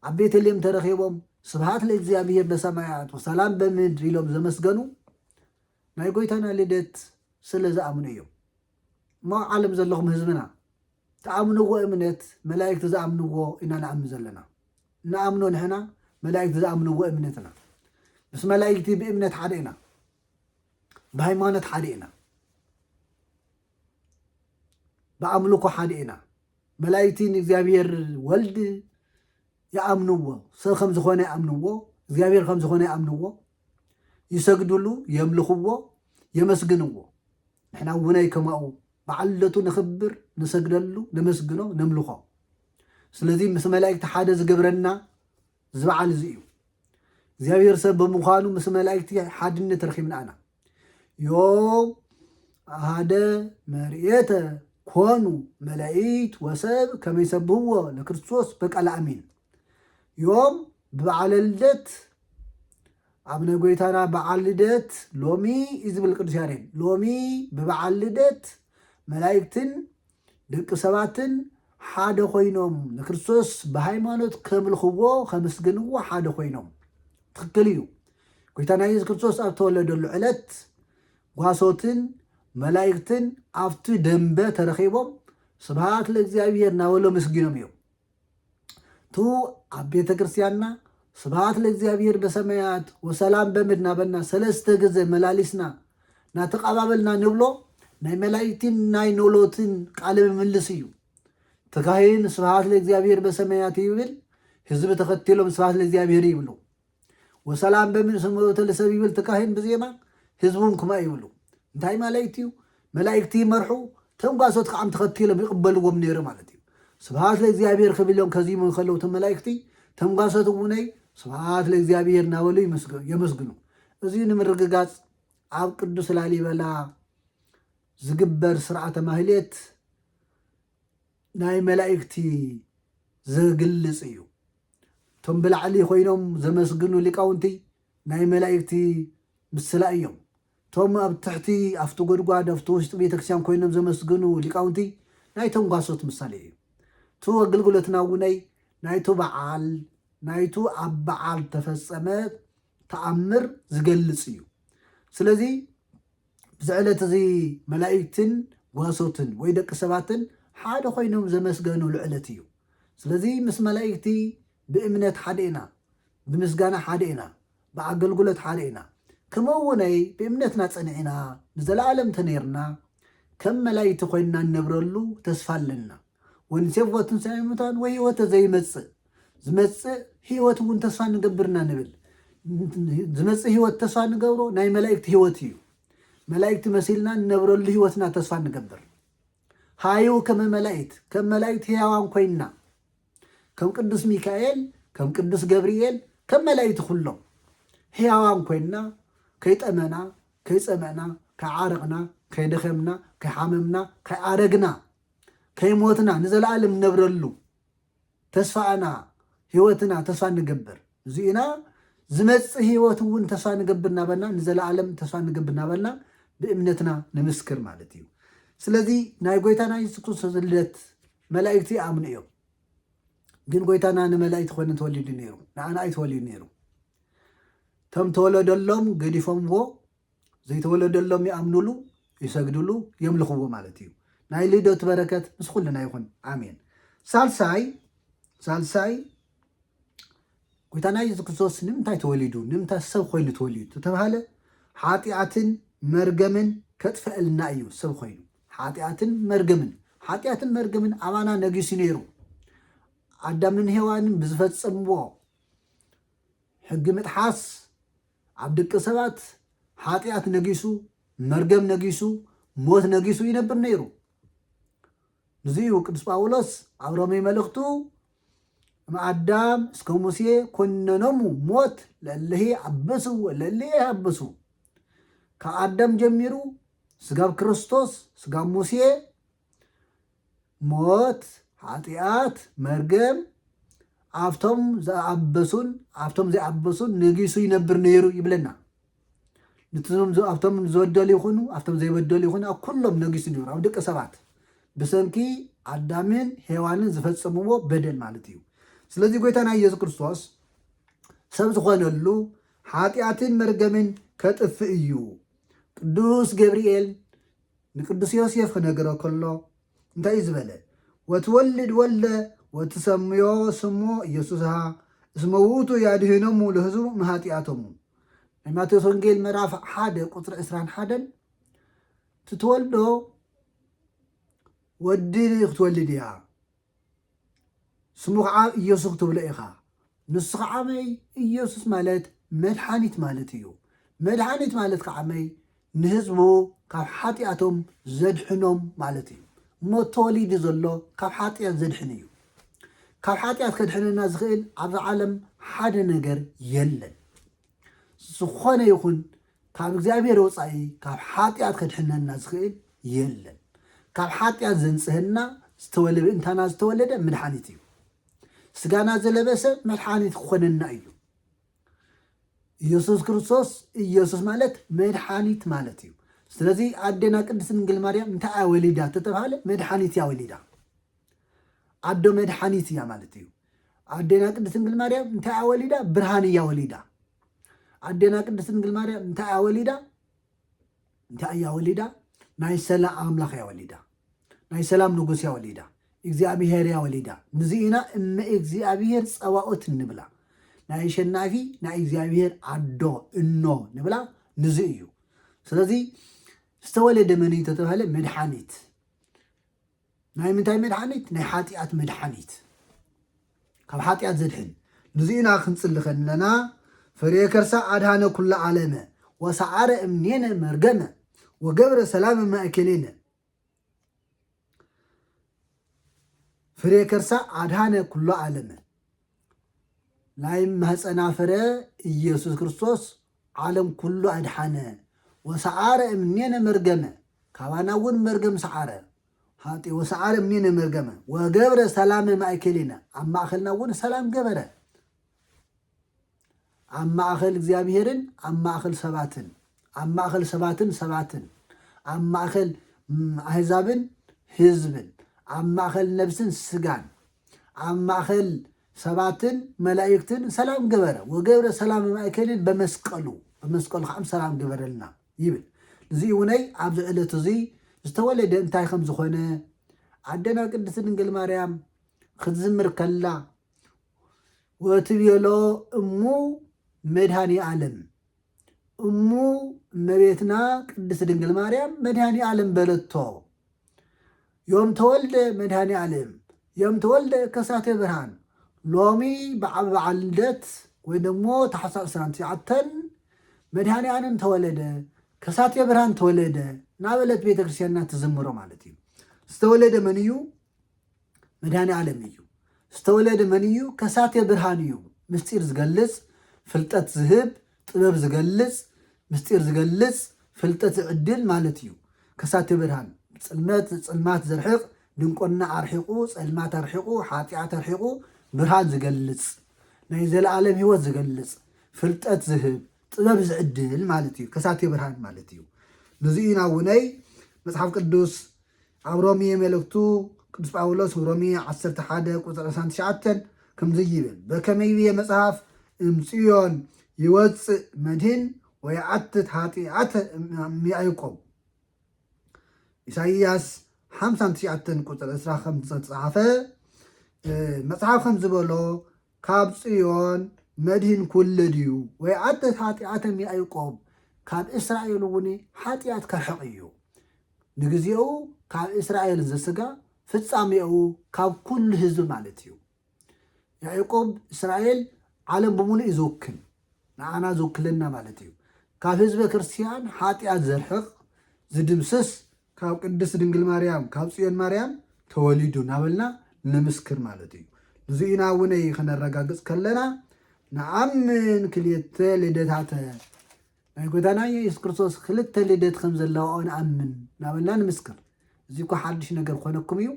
ኣብ ቤተልሔም ተረኺቦም ስብሃት ለእግዚኣብሔር በሰማያት ወሰላም በምድር ኢሎም ዘመስገኑ ናይ ጎይታና ልደት ስለ ዝኣምኑ እዮም። እሞ ዓለም ዘለኹም ህዝብና ትኣምንዎ እምነት መላእክቲ ዝኣምንዎ ኢና ንኣምን ዘለና። ንኣምኖ ንሕና መላእክቲ ዝኣምንዎ እምነትና። ምስ መላእክቲ ብእምነት ሓደ ኢና። ብሃይማኖት ሓደ ኢና። ብኣምልኮ ሓደ ኢና። መላእክቲ ንእግዚኣብሔር ወልድ ይኣምንዎ፣ ሰብ ከም ዝኾነ ይኣምንዎ፣ እግዚኣብሔር ከም ዝኾነ ይኣምንዎ፣ ይሰግድሉ፣ የምልኽዎ፣ የመስግንዎ። ንሕና እውናይ ከማኡ በዓል ልደቱ ነኽብር፣ ንሰግደሉ፣ ነመስግኖ፣ ነምልኾ። ስለዚ ምስ መላእክቲ ሓደ ዝገብረና እዚ በዓል እዚ እዩ። እግዚኣብሔር ሰብ ብምዃኑ ምስ መላእክቲ ሓድነት ረኺብና ኢና። ዮም ሓደ መርኤተ ኮኑ መላእክት ወሰብ ከመ ይሰብህዎ ለክርስቶስ በቃለ ኣሚን። ዮም ብበዓለ ልደት ኣብ ናይ ጎይታና በዓል ልደት ሎሚ እዩ ዝብል ቅዱስ ያሬድ። ሎሚ ብበዓል ልደት መላእክትን ደቂ ሰባትን ሓደ ኮይኖም ንክርስቶስ ብሃይማኖት ከምልኽዎ፣ ከምስግንዎ ሓደ ኮይኖም። ትኽክል እዩ። ጎይታና የሱስ ክርስቶስ ኣብ ተወለደሉ ዕለት ጓሶትን መላእክትን ኣብቲ ደንበ ተረኺቦም ስብሃት ለእግዚኣብሔር እናበሉ ኣመስጊኖም እዮም። ቱ ኣብ ቤተ ክርስቲያንና ስብሃት ለእግዚኣብሔር በሰማያት ወሰላም በምድር እናበልና ሰለስተ ግዜ መላሊስና እናተቐባበልና ንብሎ ናይ መላእክትን ናይ ኖሎትን ቃለ ምልልስ እዩ። እቲ ካህን ስብሃት ለእግዚኣብሔር በሰማያት ይብል፣ ህዝቢ ተኸቲሎም ስብሃት ለእግዚኣብሔር ይብሉ። ወሰላም በምድር ስምረተ ለሰብ ይብል እቲ ካህን ብዜማ፣ ህዝቡን ክማ ይብሉ። እንታይ ማለት እዩ? መላእክቲ ይመርሑ፣ ተንጓሶት ከዓ ተኸቲሎም ይቕበልዎም ነይሩ ማለት እዩ። ስብሃት ለእግዚኣብሔር ክብሎም ከዚሙ ከለዉ እቶም መላእክቲ፣ ተንጓሶት እውነይ ስብሃት ለእግዚኣብሔር እናበሉ ይመስግ-፣ የመስግኑ። እዚ ንምርግጋጽ ኣብ ቅዱስ ላሊበላ ዝግበር ስርዓተ ማህሌት ናይ መላእክቲ ዝግልጽ እዩ። እቶም ብላዕሊ ኮይኖም ዘመስግኑ ሊቃውንቲ ናይ መላእክቲ ምስላ እዮም። እቶም ኣብ ትሕቲ ኣብቲ ጎድጓድ ኣብቲ ውሽጢ ቤተክርስትያን ኮይኖም ዘመስግኑ ሊቃውንቲ ናይ ተንጓሶት ምሳሌ እዩ። እቲ ኣገልግሎትና እውነይ ናይቱ በዓል ናይቱ ኣብ በዓል ተፈጸመ ተኣምር ዝገልጽ እዩ። ስለዚ እዚ ዕለት እዚ መላእክትን ጓሶትን ወይ ደቂ ሰባትን ሓደ ኮይኖም ዘመስገኑሉ ዕለት እዩ። ስለዚ ምስ መላእክቲ ብእምነት ሓደ ኢና፣ ብምስጋና ሓደ ኢና፣ ብኣገልግሎት ሓደ ኢና። ከምኡ እውነይ ብእምነትና ጸኒዕና ንዘለኣለም ተነይርና ከም መላእክቲ ኮይንና እንነብረሉ ተስፋ ኣለና። ወንሴፎ ትንሳኤ ሙታን ወይ ህይወተ ዘይመጽእ ዝመጽእ ህይወት እውን ተስፋ ንገብርና ንብል። ዝመጽእ ህይወት ተስፋ ንገብሮ ናይ መላእክቲ ህይወት እዩ። መላእክቲ መሲልና ንነብረሉ ህይወትና ተስፋ ንገብር። ሃዩ ከመ መላእክት፣ ከም መላእክቲ ህያዋን ኮይንና፣ ከም ቅዱስ ሚካኤል፣ ከም ቅዱስ ገብርኤል፣ ከም መላእክቲ ኩሎም ህያዋን ኮይንና፣ ከይጠመና፣ ከይጸመእና፣ ከይዓረቕና፣ ከይደኸምና፣ ከይሓመምና፣ ከይኣረግና፣ ከይሞትና ንዘለኣለም ንነብረሉ ተስፋና፣ ህይወትና ተስፋ ንገብር። እዚእና ዝመጽእ ህይወት እውን ተስፋ ንገብር እናበልና፣ ንዘለኣለም ተስፋ ንገብር እናበልና ብእምነትና ንምስክር ማለት እዩ። ስለዚ ናይ ጎይታና የሱስ ክርስቶስ ልደት መላእክቲ ይኣምኑ እዮም። ግን ጎይታና ንመላእክቲ ኮነ ተወሊዱ ነይሩ፣ ንኣና ኣይተወሊዱ ነይሩ። እቶም ተወለደሎም ገዲፎምዎ፣ ዘይተወለደሎም ይኣምኑሉ፣ ይሰግድሉ፣ የምልኽዎ ማለት እዩ። ናይ ልደቱ በረከት ምስ ኩልና ይኹን። ኣሜን። ሳልሳይ፣ ሳልሳይ፣ ጎይታና የሱስ ክርስቶስ ንምንታይ ተወሊዱ? ንምንታይ ሰብ ኮይኑ ተወሊዱ ተተባሃለ፣ ሓጢኣትን መርገምን ከጥፈእልና እዩ ሰብ ኮይኑ። ሓጢኣትን መርገምን፣ ሓጢኣትን መርገምን ኣባና ነጊሱ ነይሩ። ኣዳምን ሄዋንን ብዝፈጸምዎ ሕጊ ምጥሓስ ኣብ ደቂ ሰባት ሓጢኣት ነጊሱ፣ መርገም ነጊሱ፣ ሞት ነጊሱ ይነብር ነይሩ። ንዚ እዩ ቅዱስ ጳውሎስ ኣብ ሮሜ መልእኽቱ፣ እምኣዳም እስከ ሙሴ ኮነኖሙ ሞት ለእለሂ ኣበሱ ለእለሂ ኣበሱ። ካብ ኣዳም ጀሚሩ ስጋብ ክርስቶስ፣ ስጋብ ሙሴ ሞት፣ ሓጢኣት፣ መርገም ኣብቶም ዝኣበሱን ኣብቶም ዘይኣበሱን ነጊሱ ይነብር ነይሩ ይብለና። ንትዞም ዝ-፣ ኣብቶም ዝበደሉ ይኹኑ ኣብቶም ዘይበደሉ ይኹኑ ኣብ ኩሎም ነጊሱ ነይሩ፣ ኣብ ደቂ ሰባት ብሰንኪ ኣዳምን ሄዋንን ዝፈጸምዎ በደል ማለት እዩ። ስለዚ ጎይታና ኢየሱስ ክርስቶስ ሰብ ዝኾነሉ ሓጢኣትን መርገምን ከጥፍእ እዩ። ቅዱስ ገብርኤል ንቅዱስ ዮሴፍ ክነግሮ ከሎ እንታይ እዩ ዝበለ? "ወትወልድ ወልደ ወትሰምዮ ስሞ ኢየሱስሃ እስመ ውእቱ ያድህኖሙ ለህዝቡ እምኃጢኣቶሙ." ናይ ማቴዎስ ወንጌል ምዕራፍ ሓደ ቁጽሪ ዕስራን ሓደን፣ ትትወልዶ ወዲ ክትወልድ እያ፣ ስሙ ከዓ ኢየሱስ ክትብሎ ኢኻ። ንሱ ከዓ መይ? ኢየሱስ ማለት መድሓኒት ማለት እዩ። መድሓኒት ማለት ከዓ መይ? ንህዝቡ ካብ ሓጢኣቶም ዘድሕኖም ማለት እዩ። እሞ ተወሊዱ ዘሎ ካብ ሓጢኣት ዘድሕን እዩ። ካብ ሓጢኣት ከድሕነና ዝኽእል ኣብዚ ዓለም ሓደ ነገር የለን። ዝኾነ ይኹን ካብ እግዚኣብሔር ወጻኢ ካብ ሓጢኣት ከድሕነና ዝኽእል የለን። ካብ ሓጢኣት ዘንጽህና ዝተወለ-፣ ብእንታና ዝተወለደ መድሓኒት እዩ። ስጋና ዝለበሰ መድሓኒት ክኾነና እዩ። ኢየሱስ ክርስቶስ፣ ኢየሱስ ማለት መድሓኒት ማለት እዩ። ስለዚ ኣዴና ቅድስት ድንግል ማርያም እንታይ እያ ወሊዳ ተተባሃለ፣ መድሓኒት እያ ወሊዳ። ኣዶ መድሓኒት እያ ማለት እዩ። ኣዴና ቅድስት ድንግል ማርያም እንታይ እያ ወሊዳ? ብርሃን እያ ወሊዳ። ኣዴና ቅድስት ድንግል ማርያም እንታይ እያ ወሊዳ? እንታይ እያ ወሊዳ? ናይ ሰላም ኣምላኽ እያ ወሊዳ። ናይ ሰላም ንጉስ እያ ወሊዳ። እግዚኣብሔር እያ ወሊዳ። ንዚ ኢና እመ እግዚኣብሔር ጸባኦት እንብላ። ናይ ኣሸናፊ ናይ እግዚኣብሔር ኣዶ እኖ ንብላ ንዚ እዩ። ስለዚ ዝተወለደ መን እዩ ተተባሃለ? መድሓኒት። ናይ ምንታይ መድሓኒት? ናይ ሓጢኣት መድሓኒት፣ ካብ ሓጢኣት ዘድሕን። ንዚእና ክንጽሊ ከለና፣ "ፍሬ ከርሳ ኣድሃነ ኩሉ ዓለመ ወሰዓረ እምኔነ መርገመ ወገብረ ሰላመ ማእከሌነ." ፍሬ ከርሳ ኣድሃነ ኩሉ ዓለመ፣ ናይ ማህፀና ፍረ ኢየሱስ ክርስቶስ ዓለም ኩሉ ኣድሓነ። "ወሰዓረ እምኔነ መርገመ"፣ ካባና እውን መርገም ሰዓረ። ሃጢ "ወሰዓረ እምኔነ መርገመ ወገብረ ሰላመ ማእከሌነ"፣ ኣብ ማእኸልና እውን ሰላም ገበረ። ኣብ ማእኸል እግዚኣብሔርን ኣብ ማእኸል ሰባትን፣ ኣብ ማእኸል ሰባትን ሰባትን፣ ኣብ ማእኸል፣ ም፣ ኣህዛብን ህዝብን፣ ኣብ ማእኸል ነብስን ስጋን፣ ኣብ ማእኸል ሰባትን መላእክትን ሰላም ገበረ። "ወገብረ ሰላም ማእከልን በመስቀሉ"፣ በመስቀሉ ከዓ ሰላም ገበረልና ይብል። እዚ እውነይ ኣብዚ ዕለት እዚ ዝተወለደ እንታይ ከም ዝኾነ ኣደና ቅድስት ድንግል ማርያም ክትዝምር ከላ ወትቤሎ እሙ መድኃኔ ዓለም፣ እሙ እመቤትና ቅድስት ድንግል ማርያም መድኃኔ ዓለም በለቶ። ዮም ተወልደ መድኃኔ ዓለም፣ ዮም ተወልደ ከሳቴ ብርሃን። ሎሚ በዓል በዓል ልደት ወይ ደግሞ ታሕሳስ ዕስራን ትሽዓተን መድኃኔ ዓለም ተወለደ፣ ከሳቴ ብርሃን ተወለደ እናበለት ቤተክርስቲያንና ትዝምሮ ማለት እዩ። ዝተወለደ መን እዩ? መድኃኔ ዓለም እዩ። ዝተወለደ መን እዩ? ከሳቴ ብርሃን እዩ። ምስጢር ዝገልጽ፣ ፍልጠት ዝህብ፣ ጥበብ ዝገልጽ፣ ምስጢር ዝገልጽ፣ ፍልጠት ዝዕድል ማለት እዩ። ከሳቴ ብርሃን፣ ጽልመት፣ ጽልማት ዘርሕቕ፣ ድንቁርና ኣርሒቑ፣ ጸልማት ኣርሒቑ፣ ሓጢኣት ኣርሒቑ፣ ብርሃን ዝገልጽ፣ ናይ ዘለዓለም ህይወት ዝገልጽ፣ ፍልጠት ዝህብ፣ ጥበብ ዝዕድል ማለት እዩ። ከሳቴ ብርሃን ማለት እዩ። ንዚ ኢና እውነይ መጽሓፍ ቅዱስ ኣብ ሮሜ መልእክቱ ቅዱስ ጳውሎስ ሮሜ ዓሰርተ ሓደ ቁጽሪ ዕስራን ትሽዓተን ከምዚ ይብል፣ በከመ ይብዬ መጽሓፍ፣ እምጽዮን ይወጽእ መድህን ወይዓትት ኃጢኣተ እምያዕቆብ። ኢሳይያስ ሓምሳን ትሽዓተን ቁጽሪ ዕስራ ከም ዝተጻሓፈ፣ እ፣ መጽሓፍ ከም ዝበሎ፣ ካብ ጽዮን መድህን ክውለድ እዩ፣ ወይዓትት ኃጢኣተ እምያዕቆብ፣ ካብ እስራኤል እውን ሓጢኣት ከርሕቕ እዩ። ንግዜኡ ካብ እስራኤል ዘስጋ፣ ፍጻሜኡ ካብ ኩሉ ህዝቢ ማለት እዩ። ያዕቆብ፣ እስራኤል፣ ዓለም ብምሉእ እዩ ዝውክል፣ ንዓና ዝውክለና ማለት እዩ። ካብ ህዝበ ክርስቲያን ሓጢኣት ዘርሕቕ፣ ዝድምስስ፣ ካብ ቅድስት ድንግል ማርያም፣ ካብ ጽዮን ማርያም ተወሊዱ እናበልና ንምስክር ማለት እዩ። ንዚ ኢና እውን ከነረጋግጽ ከለና፣ ንኣምን ክልተ ልደታተ፣ ናይ ጎይታና ኢየሱስ ክርስቶስ ክልተ ልደት ከም ዘለዋ ንኣምን እናበልና ንምስክር። እዚ እኮ ሓድሽ ነገር ክኾነኩም እዩ።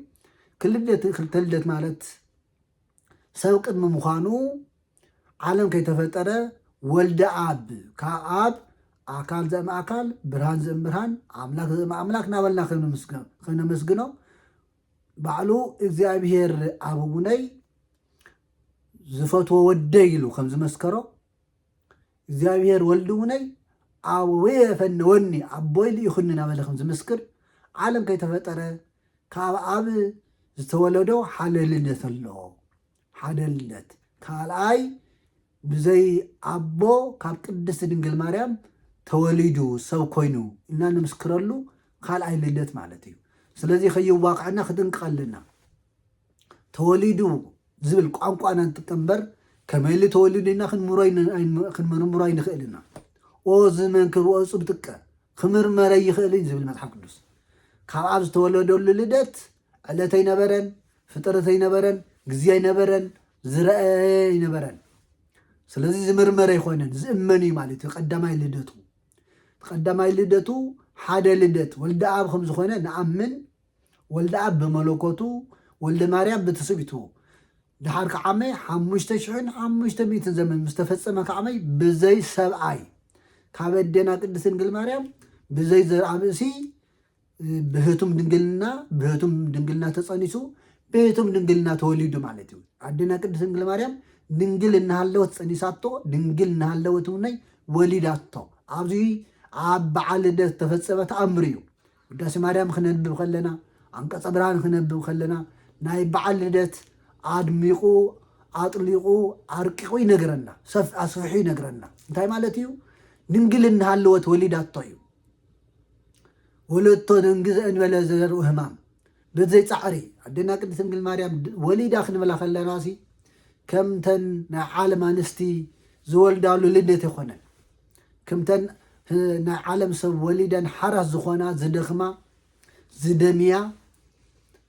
ክልደት፣ ክልተ ልደት ማለት ሰብ ቅድሚ ምዃኑ ዓለም ከይተፈጠረ ወልደ ኣብ፣ ካብ ኣብ ኣካል ዘእም ኣካል፣ ብርሃን ዘእም ብርሃን፣ ኣምላክ ዘእም ኣምላክ እናበልና ከነመስግ-፣ ከነመስግኖ፣ ባዕሉ እግዚኣብሔር ኣብ እውነይ ዝፈትዎ ወደይ ኢሉ ከም ዝመስከሮ፣ እግዚኣብሔር ወልድ እውነይ ኣቡየ ፈነወኒ፣ ኣቦይ ልኢኹኒ እናበለ ከም ዝምስክር፣ ዓለም ከይተፈጠረ ካብ ኣብ ዝተወለዶ ሓደ ልደት ኣሎ። ሓደ ልደት። ካልኣይ ብዘይ ኣቦ ካብ ቅድስቲ ድንግል ማርያም ተወሊዱ ሰብ ኮይኑ ኢልና ንምስክረሉ ካልኣይ ልደት ማለት እዩ። ስለዚ ከየዋቕዐና ክጥንቀቕ ኣለና። ተወሊዱ ዝብል ቋንቋ ኢና ንጥቀም እምበር፣ ከመይ ኢሉ ተወሊዱ ኢልና ክንምሮ ኣይን-፣ ኣይን-፣ ክንምርምሮ ኣይንኽእል ኢና። ኦ ዝመንክር ወእጹብ ጥቀ ክምርመር ኣይኽእልን ዝብል መጽሓፍ ቅዱስ። ካብ ኣብ ዝተወለደሉ ልደት ዕለት ኣይነበረን፣ ፍጥረት ኣይነበረን፣ ግዜ ኣይነበረን፣ ዝረአ ኣይነበረን። ስለዚ ዝምርመር ኣይኮነን፣ ዝእመን እዩ ማለት እዩ። ቀዳማይ ልደቱ፣ ቀዳማይ ልደቱ ሓደ ልደት ወልደ ኣብ ከም ዝኾነ ንኣምን። ወልደ ኣብ ብመለኮቱ ወልደ ማርያም ብትስብእቱ። ድሓር ከዓመይ ሓሙሽተ ሽሕን ሓሙሽተ ሚእትን ዘመን ምስ ተፈጸመ ከዓመይ ብዘይ ሰብኣይ ካብ ኣዴና ቅድስት ድንግል ማርያም ብዘይ ዘርኣ ብእሲ ብህቱም ድንግልና፣ ብህቱም ድንግልና ተጸኒሱ፣ ብህቱም ድንግልና ተወሊዱ ማለት እዩ። ኣዴና ቅድስት ድንግል ማርያም ድንግል እናሃለወት ጸኒሳቶ፣ ድንግል እናሃለወት እውነይ ወሊዳቶ። ኣብዚ ኣብ በዓል ልደት ዝተፈጸመ ተኣምር እዩ። ውዳሴ ማርያም ክነንብብ ከለና፣ ኣንቀጸ ብርሃን ክነንብብ ከለና፣ ናይ በዓል ልደት ኣድሚቑ፣ ኣጥሊቑ፣ ኣርቂቑ ይነግረና፣ ሰፍ-፣ ኣስፊሑ ይነግረና። እንታይ ማለት እዩ? ድንግል እናሃለወት ወሊዳቶ እዩ። ወለቶ ደንጊ ዘእንበለ ዘዘርኡ ህማም። በዘይ ጻዕሪ፣ ኣዴና ቅድስት ድንግል ማርያም ድ-፣ ወሊዳ ክንብላ ከለና ሲ፣ ከምተን ናይ ዓለም ኣንስቲ ዝወልዳሉ ልደት ኣይኮነን። ከምተን፣ እ፣ ናይ ዓለም ሰብ ወሊደን ሓራስ ዝኾና፣ ዝደኽማ፣ ዝደምያ፣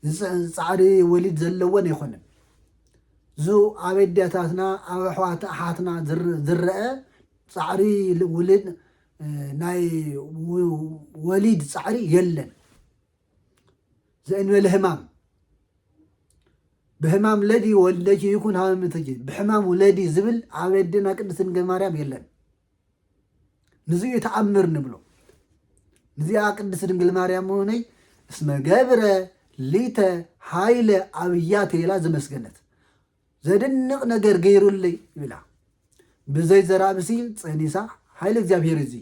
ዝጸ-፣ ጻዕሪ ወሊድ ዘለወን ኣይኮነን። ዙ ኣብ ኣዴታትና፣ ኣብ ኣሕዋት ኣሓትና ዝር-፣ ዝረአ ጻዕሪ ል-፣ ውልድ፣ እ፣ ናይ ው-፣ ወሊድ ጻዕሪ የለን። ዘእንበለ ህማም። ብህማም ለዲ ወልደኪ ይኩን ሃመምተኪ፣ ብሕማም ውለዲ ዝብል ኣብ ኣዴና ቅድስት ድንግል ማርያም የለን። ንዚ እዩ ተኣምር ንብሎ። ንዚኣ ቅድስት ድንግል ማርያም እውነይ እስመ ገብረ ሊተ ሃይለ ኣብያተ ኢላ ዘመስገነት። ዘድንቕ ነገር ገይሩለይ ይብላ። ብዘይ ዘራብሲ ጸኒሳ፣ ሓይሊ እግዚኣብሔር እዚ።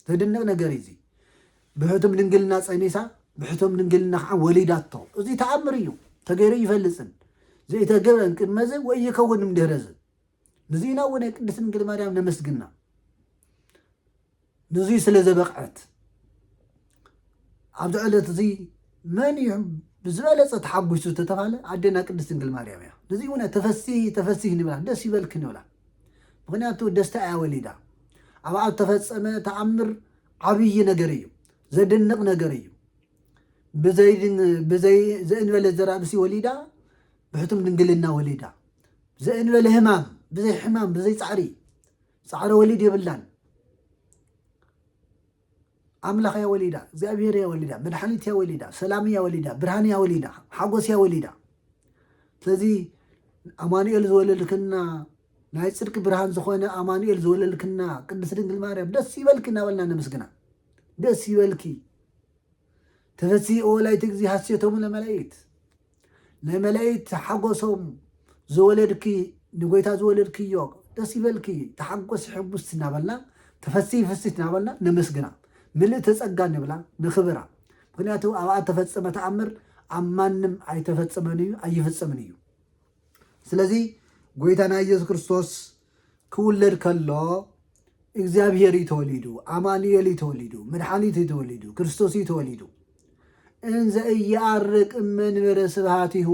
ዘድንቕ ነገር እዚ። ብሕቱም ድንግልና ጸኒሳ፣ ብሕቱም ድንግልና ከዓ ወሊዳቶ። እዚ ተኣምር እዩ፣ ተገይሩ ይፈልጽን ዘይተገብረን ቅድመ እዚ ወይ ይከውንም ድሕረ እዚ። ንዚና እውን ናይ ቅድስት ድንግል ማርያም ነመስግና። ንዙይ ስለ ዘበቕዐት ኣብዚ ዕለት እዚ መን እዩ ብዝበለጸ ተሓጒሱ ተተባለ ኣዴና ቅድስት ድንግል ማርያም እያ። ንዙይ እውን ተፈሲ ተፈሲ ንብላ፣ ደስ ይበልክ ንብላ። ምክንያቱ ደስታ እያ ወሊዳ። ኣብኣ ዝተፈጸመ ተኣምር ዓብዪ ነገር እዩ፣ ዘደንቕ ነገር እዩ። ብዘይ ብዘይ ዘእንበለ ዘራብሲ ወሊዳ፣ ብሕቱም ድንግልና ወሊዳ፣ ዘእንበለ ህማም፣ ብዘይ ሕማም፣ ብዘይ ጻዕሪ፣ ጻዕሪ ወሊድ የብላን። ኣምላኽ እያ ወሊዳ፣ እግዚኣብሔር እያ ወሊዳ፣ መድሓኒት እያ ወሊዳ፣ ሰላም እያ ወሊዳ፣ ብርሃን እያ ወሊዳ፣ ሓጎስ እያ ወሊዳ። ስለዚ ኣማኑኤል ዝወለድክና፣ ናይ ጽድቂ ብርሃን ዝኾነ ኣማኑኤል ዝወለድክና ቅድስት ድንግል ማርያም ደስ ይበልኪ እናበልና ነመስግና። ደስ ይበልኪ። ተፈሲ ወላይት እግዚ ሐሴቶሙ ለመላእክት፣ ናይ መላእክት ሓጎሶም ዝወለድኪ፣ ንጎይታ ዝወለድክዮ ደስ ይበልኪ፣ ተሓጎሲ ሕጉስቲ እናበልና፣ ተፈሲ ፍስቲ እናበልና ነመስግና። ምልእቲ ጸጋ ንብላ፣ ነኽብራ። ምክንያቱ ኣብኣ ተፈጸመ ተኣምር ኣብ ማንም ኣይተፈጸመን እዩ፣ ኣይፍጸምን እዩ። ስለዚ ጎይታና ኢየሱስ ክርስቶስ ክውለድ ከሎ እግዚኣብሔር እዩ ተወሊዱ፣ ኣማኑኤል እዩ ተወሊዱ፣ መድሓኒት እዩ ተወሊዱ፣ ክርስቶስ እዩ ተወሊዱ። እንዘ እየዐርቅ እመንበረ ስብሃቲሁ፣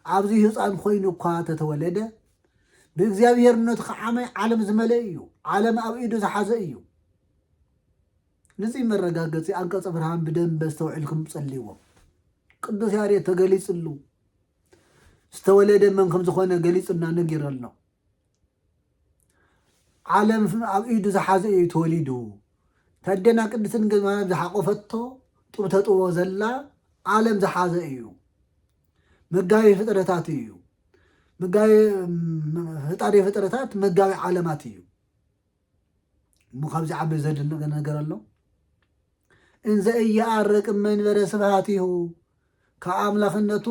ኣብዚ ህፃን ኮይኑ እኳ ተተወለደ፣ ብእግዚኣብሔርነቱ ከዓመይ ዓለም ዝመለእ እዩ፣ ዓለም ኣብ ኢዱ ዝሓዘ እዩ። ንዚ መረጋገፂ ኣንቀጸ ብርሃን ብደንበ ዝተውዕልኩም ጸልይዎ። ቅዱስ ያሬድ ተገሊጽሉ፣ ዝተወለደ መን ከም ዝኾነ ገሊጹና ነጊረሎ። ዓለም ኣብ ኢዱ ዝሓዘ እዩ ተወሊዱ። ታደና ቅድስት ድንግል ማርያም ዝሓቆፈቶ ጡብ ተጥቦ ዘላ ዓለም ዝሓዘ እዩ። መጋቢ ፍጥረታት እዩ። መጋቢ፣ ፈጣሪ ፍጥረታት መጋቢ ዓለማት እዩ። እሞ ካብዚ ዓቢ ዘድንቕ ነገር ኣሎ። እንዘ እየዐርቅ መንበረ ስብሃቲሁ፣ ካብ ኣምላኽነቱ፣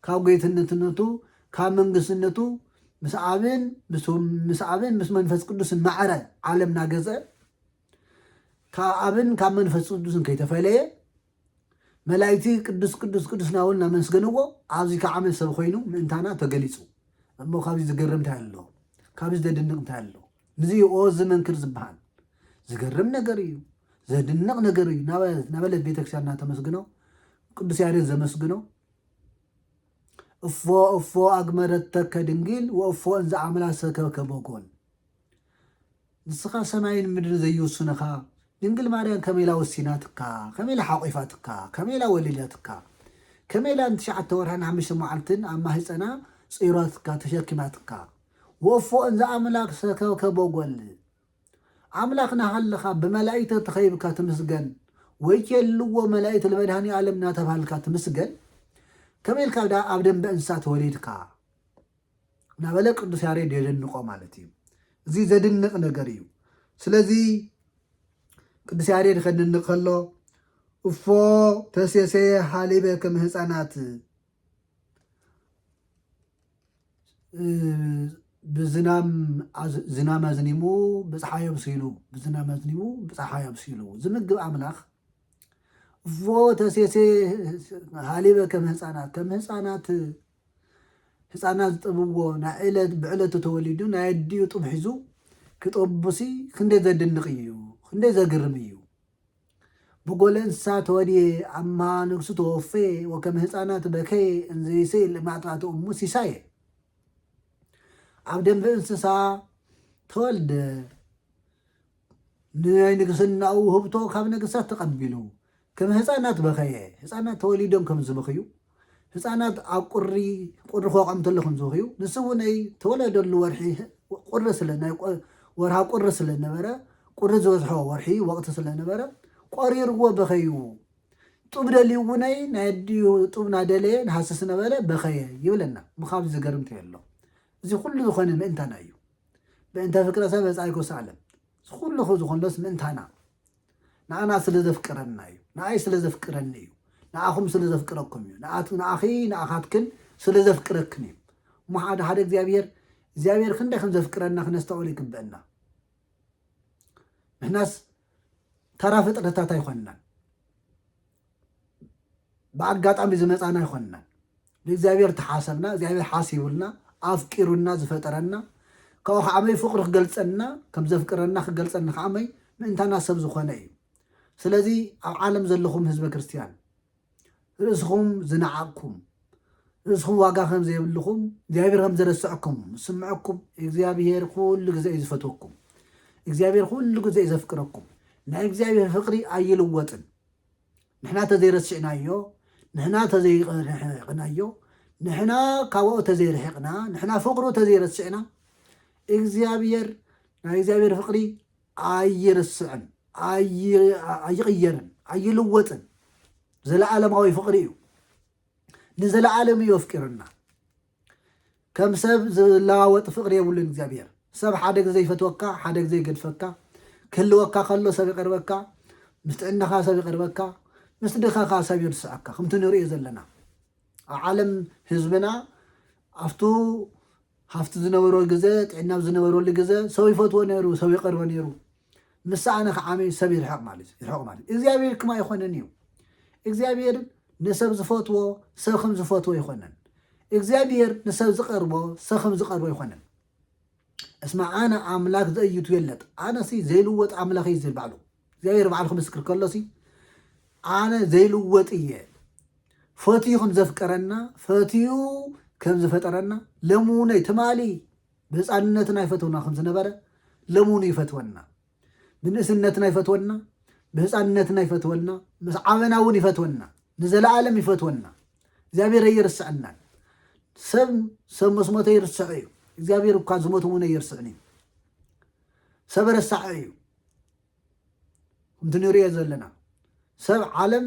ካብ ጌትነትነቱ፣ ካብ መንግስትነቱ ምስ ኣብን ምስ፣ ምስ ኣብን ምስ መንፈስ ቅዱስን ማዕረ ዓለም ናገዘ፣ ካብ ኣብን ካብ መንፈስ ቅዱስን ከይተፈለየ፣ መላእክቲ ቅዱስ ቅዱስ ቅዱስ ናበሉ እናመስገንዎ፣ ኣብዚ ከዓመ ሰብ ኮይኑ ምእንታና ተገሊጹ። እሞ ካብዚ ዝገርም እንታይ ኣሎ? ካብዚ ዘድንቕ እንታይ ኣሎ? ንዚ ኦ እዚ መንክር ዝበሃል ዝገርም ነገር እዩ፣ ዘድንቕ ነገር እዩ። ናበ-፣ ናበለት ቤተክርስትያን እናተመስግኖ፣ ቅዱስ ያሬድ ዘመስግኖ፣ እፎ እፎ ኣግመረተከ ድንግል ወእፎ እንዘ ኣምላክ ሰከብከ በጎል። ንስኻ ሰማይን ምድርን ዘይውስንኻ ድንግል ማርያም ከመይ ኢላ ወሲናትካ? ከመይ ኢላ ሓቂፋትካ? ከመይ ኢላ ወሊዳትካ? ከመይ ኢላ ንትሽዓተ ወርሓን ሓሙሽተ መዓልትን ኣብ ማህፀና ፂሮትካ፣ ተሸኪማትካ? ወፎ እንዘ ኣምላክ ሰከብከ በጎል። ኣምላኽ ናሃለኻ ብመላእክት ተኸይብካ ትምስገን፣ ወይ የልዎ መላእክት ለመድኃኔ ዓለም እናተባህልካ ትምስገን። ከመይ ኢልካ ዳ ኣብ ደንበ እንስሳ ተወሊድካ? እናበለ ቅዱስ ያሬድ የደንቆ ማለት እዩ። እዚ ዘድንቕ ነገር እዩ። ስለዚ ቅዱስ ያሬድ ከድንቕ ከሎ፣ እፎ ተሴሴ ሃሊበ ከም ህፃናት፣ እ፣ ብዝናም ኣዝ-፣ ዝናም ኣዝኒሙ ብፀሓይ ኣብሲሉ፣ ብዝናም ኣዝኒሙ ብፀሓይ ኣብሲሉ ዝምግብ ኣምላኽ፣ እፎ ተሴሴ ሃሊበ ከም ህፃናት፣ ከም ህፃናት፣ ህፃናት ዝጠብዎ ናይ ዕለት ብዕለቱ ተወሊዱ ናይ ኣዲኡ ጡብ ሒዙ ክጠቡሲ ክንደይ ዘድንቕ እዩ፣ ክንደይ ዘግርም እዩ። ብጎለ እንስሳ ተወድየ፣ ኣማ ንግሱ ተወፌ፣ ወከም ህፃናት በከየ፣ እንዘይስእል ማጥባት እሙ ሲሳየ። ኣብ ደንበ እንስሳ ተወልደ፣ ናይ ንግስናኡ ውህብቶ ካብ ነገስታት ተቐቢሉ፣ ከም ህፃናት በኸየ። ህፃናት ተወሊዶም ከም ዝበኽዩ፣ ህፃናት ኣብ ቁሪ፣ ቁሪ ክወቕዖም እንተሎ ከም ዝበኽዩ፣ ንሱ እውን ናይ ተወለደሉ ወርሒ ቁሪ ስለ፣ ናይ ቆ-፣ ወርሃ ቁሪ ስለ ነበረ፣ ቁሪ ዝበዝሖ ወርሒ ወቕቲ ስለ ነበረ፣ ቆሪርዎ በኸዩ። ጡብ ደልዩ እውነይ ናይ ኣዲኡ ጡብ ናደለየ ንሃስስ ነበረ በኸየ ይብለና። ምኻብ ዝገርም እንታይ ኣሎ? እዚ ኩሉ ዝኾነ ምእንታና እዩ። በእንተ ፍቅረ ሰብ መጻእኩ ዓለም። እዚ ኩሉ ዝኾነስ ምእንታና። ንኣና ስለ ዘፍቅረና እዩ። ንኣይ ስለ ዘፍቅረኒ እዩ። ንኣኹም ስለ ዘፍቅረኩም እዩ። ንኣቱ-፣ ንኣኺ፣ ንኣኻትክን ስለ ዘፍቅረክን እዩ። እሞ ሓደ ሓደ እግዚኣብሔር፣ እግዚኣብሔር ክንደይ ከም ዘፍቅረና ክነስተውዕል ይግበአና። ንሕናስ ተራ ፍጥረታት ኣይኮንናን። ብኣጋጣሚ ዝመጻና ኣይኮንናን። ንእግዚኣብሔር ተሓሰብና፣ እግዚኣብሔር ሓሲቡልና፣ ኣፍቂሩና ዝፈጠረና፣ ካብኡ ከዓመይ ፍቕሩ ክገልጸና፣ ከም ዘፍቅረና ክገልጸና ከዓመይ ምእንታና ሰብ ዝኾነ እዩ። ስለዚ ኣብ ዓለም ዘለኹም ህዝበ ክርስትያን፣ ርእስኹም ዝነዓቕኩም፣ ርእስኹም ዋጋ ከም ዘይብልኹም፣ እግዚኣብሔር ከም ዘረስዐኩም ዝስምዐኩም፣ እግዚኣብሔር ኩሉ ግዜ እዩ ዝፈትወኩም። እግዚኣብሔር ኩሉ ግዜ እዩ ዘፍቅረኩም። ናይ እግዚኣብሔር ፍቕሪ ኣይልወጥን። ንሕና ተዘይረሲዕናዮ፣ ንሕና ተዘይቐናዮ፣ ንሕና ካብኡ ተዘይርሕቕና፣ ንሕና ፍቕሩ ተዘይረሲዕና፣ እግዚኣብሔር፣ ናይ እግዚኣብሔር ፍቕሪ ኣይርስዕን፣ ኣይ-፣ ኣይቕየርን፣ ኣይልወጥን። ዘለዓለማዊ ፍቕሪ እዩ። ንዘለዓለም እዩ ኣፍቂሩና። ከም ሰብ ዝለዋወጥ ፍቕሪ የብሉን እግዚኣብሔር። ሰብ ሓደ ግዜ ይፈትወካ፣ ሓደ ግዜ ይገድፈካ። ክህልወካ ከሎ ሰብ ይቐርበካ፣ ምስ ጥዕናኻ ሰብ ይቐርበካ፣ ምስ ድኻኻ ሰብ ይርስዐካ። ከምቲ ንርእዮ ዘለና ኣብ ዓለም ህዝብና ኣብቱ ሃፍቲ ዝነበሮ ግዜ፣ ጥዕና ኣብ ዝነበረሉ ግዜ ሰብ ይፈትዎ ነይሩ፣ ሰብ ይቐርቦ ነይሩ። ምስ ሰኣነ ከዓመይ ሰብ ይርሕቕ ማለት እዩ፣ ይርሕቕ ማለት እዩ። እግዚኣብሔር ክማ ኣይኮነን እዩ። እግዚኣብሔር ንሰብ ዝፈትዎ ሰብ ከም ዝፈትዎ ኣይኮነን። እግዚኣብሔር ንሰብ ዝቐርቦ ሰብ ከም ዝቐርቦ ኣይኮነን። እስመ ኣነ ኣምላክ ዘእይቱ የለት፣ ኣነሲ ዘይልወጥ ኣምላኽ እዩ ዝብል ባዕሉ። እግዚኣብሔር ባዕሉ ክምስክር ከሎሲ ኣነ ዘይልወጥ እየ። ፈትዩ ከም ዘፍቀረና፣ ፈትዩ ከም ዝፈጠረና፣ ለሙነይ ትማሊ ብህፃንነትና ይፈትውና ከም ዝነበረ፣ ለሙኑ ይፈትወና። ብንእስነትና ይፈትወና፣ ብህፃንነትና ይፈትወና፣ ምስ ዓበና እውን ይፈትወና፣ ንዘለኣለም ይፈትወና። እግዚኣብሔር ኣይርስዐናን። ሰብ፣ ሰብ ምስ ሞተ ይርስዐ እዩ። እግዚኣብሔር እኳ ዝሞት እውን ኣይርስዕን እዩ። ሰብ ረሳዒ እዩ። ከምቲ ንሪኦ ዘለና ሰብ ዓለም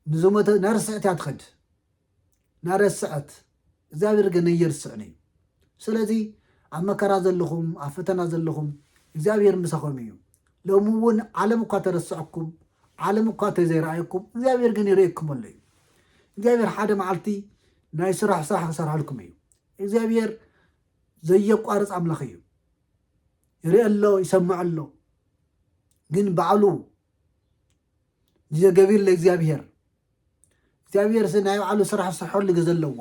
ንዝሞተ ናርስዕት እያ ትኸድ። ናረስዐት እግዚኣብሔር ግን ኣይርስዕን እዩ። ስለዚ ኣብ መከራ ዘለኹም፣ ኣብ ፈተና ዘለኹም እግዚኣብሔር ምሳኹም እዩ። ሎሚ እውን ዓለም እኳ ተረስዐኩም፣ ዓለም እኳ ተዘይረኣየኩም እግዚኣብሔር ግን ይርእየኩም ኣሎ እዩ። እግዚኣብሔር ሓደ መዓልቲ ናይ ስራሕ ስራሕ ክሰርሐልኩም እዩ። እግዚኣብሔር ዘየቋርፅ ኣምላኽ እዩ። ይርኢ ኣሎ፣ ይሰምዕ ኣሎ። ግን ባዕሉ ጊዜ ገቢር ለእግዚኣብሔር። እግዚኣብሔር ስ ናይ ባዕሉ ስራሕ ዝሰርሐሉ ግዜ ኣለዎ።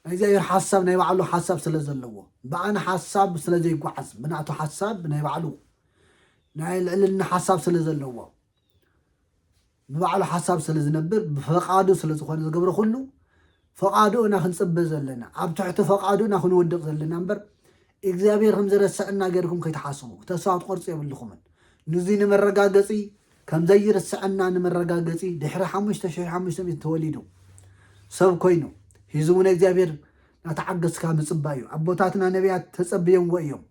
ናይ እግዚኣብሔር ሓሳብ ናይ ባዕሉ ሓሳብ ስለ ዘለዎ፣ ብኣነ ሓሳብ ስለ ዘይጓዓዝ፣ ብናቱ ሓሳብ ናይ ባዕሉ ናይ ልዕልና ሓሳብ ስለ ዘለዎ፣ ብባዕሉ ሓሳብ ስለ ዝነብር፣ ብፈቓዱ ስለ ዝኾነ ዝገብሮ ኩሉ፣ ፈቓዱ ኢና ክንጽበ ዘለና፣ ኣብ ትሕቲ ፈቓዱ ኢና ክንወድቕ ዘለና እምበር እግዚኣብሔር ከም ዝረስዐና ጌርኩም ከይትሓስቡ፣ ተስፋ ክትቆርጹ የብልኩምን። ንዙይ ንመረጋገጺ፣ ከም ዘይርስዐና ንመረጋገጺ ድሕሪ ሓሙሽተ ሺሕ ሓሙሽተ ሚእቲ ተወሊዱ ሰብ ኮይኑ ህዝቡ ንእግዚኣብሔር ናተዓገስካ ምጽባይ እዩ። ኣቦታትና ነቢያት ተጸብዮምዎ እዮም።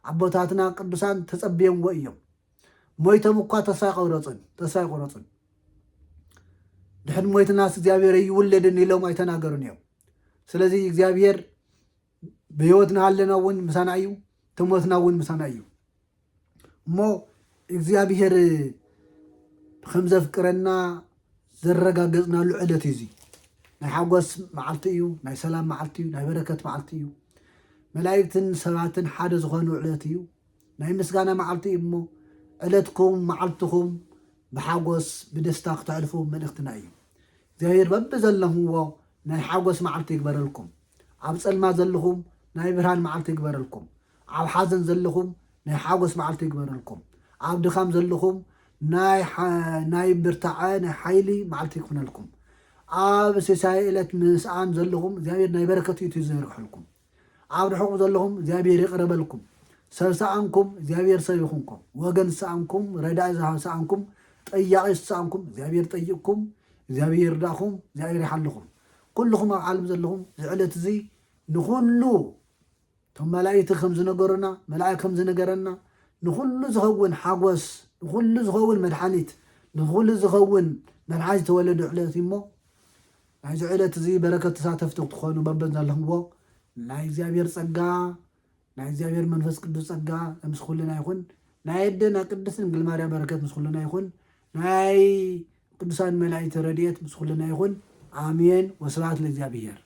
ኣቦታትና ቅዱሳን ተጸብዮምዎ እዮም። ሞይቶም እኳ ተስፋ ኣይቆረጹን፣ ተስፋ ኣይቆረጹን። ድሕሪ ሞይትናስ እግዚኣብሔር ኣይውለድን ኢሎም ኣይተናገሩን እዮም። ስለዚ እግዚኣብሔር ብህይወት እናሃለና እውን ምሳና እዩ፣ ተሞትና እውን ምሳና እዩ። እሞ እግዚኣብሔር ከም ዘፍቅረና ዘረጋገጽናሉ ዕለት እዩ። እዚ ናይ ሓጎስ መዓልቲ እዩ፣ ናይ ሰላም መዓልቲ እዩ፣ ናይ በረከት መዓልቲ እዩ። መላእክትን ሰባትን ሓደ ዝኾኑ ዕለት እዩ። ናይ ምስጋና መዓልቲ እዩ። እሞ ዕለትኩም መዓልትኹም ብሓጎስ ብደስታ ክተሕልፉ መልእኽትና እዩ። እግዚኣብሔር በብዘለኹምዎ ናይ ሓጎስ መዓልቲ ይግበረልኩም። ኣብ ጸልማ ዘለኹም ናይ ብርሃን መዓልቲ ይግበረልኩም። ኣብ ሓዘን ዘለኹም ናይ ሓጎስ መዓልቲ ይግበረልኩም። ኣብ ድኻም ዘለኹም ናይ ሓ-፣ ናይ ብርታዐ ናይ ሓይሊ መዓልቲ ይኩነልኩም። ኣብ ሲሳይ ዕለት ምስኣን ዘለኹም እግዚኣብሔር ናይ በረከት እዩ ይዘርግሐልኩም። ኣብ ርሑቕ ዘለኹም እግዚኣብሔር ይቕረበልኩም። ሰብ ሰኣንኩም እግዚኣብሔር ሰብ ይኹንኩም። ወገን ሰኣንኩም፣ ረዳኢ ዝሃብ ሰኣንኩም፣ ጠያቒ ሰኣንኩም እግዚኣብሔር ጠይቕኩም፣ እግዚኣብሔር ይርዳእኹም፣ እግዚኣብሔር ይሓልኹም። ኩልኹም ኣብ ዓለም ዘለኹም እዚ ዕለት እዚ ንኹሉ እቶም መላእክቲ ከም ዝነገሩና፣ መላእክ ከም ዝነገረና ንኹሉ ዝኸውን ሓጎስ፣ ንኹሉ ዝኸውን መድሓኒት፣ ንኹሉ ዝኸውን መድሓኒት ዝተወለደ ዕለት እዩ እሞ ናይዚ ዕለት እዚ በረከት ተሳተፍቲ ክትኾኑ በበን ዘለኹምዎ ናይ እግዚኣብሔር ጸጋ ናይ እግዚኣብሔር መንፈስ ቅዱስ ጸጋ ምስ ኩልና ይኹን። ናይ ኣደና ቅድስት ድንግል ማርያም በረከት ምስ ኩልና ይኹን። ናይ ቅዱሳን መላእክት ረድኤት ምስ ኩልና ይኹን። ኣሜን። ወስብሐት ለእግዚኣብሔር።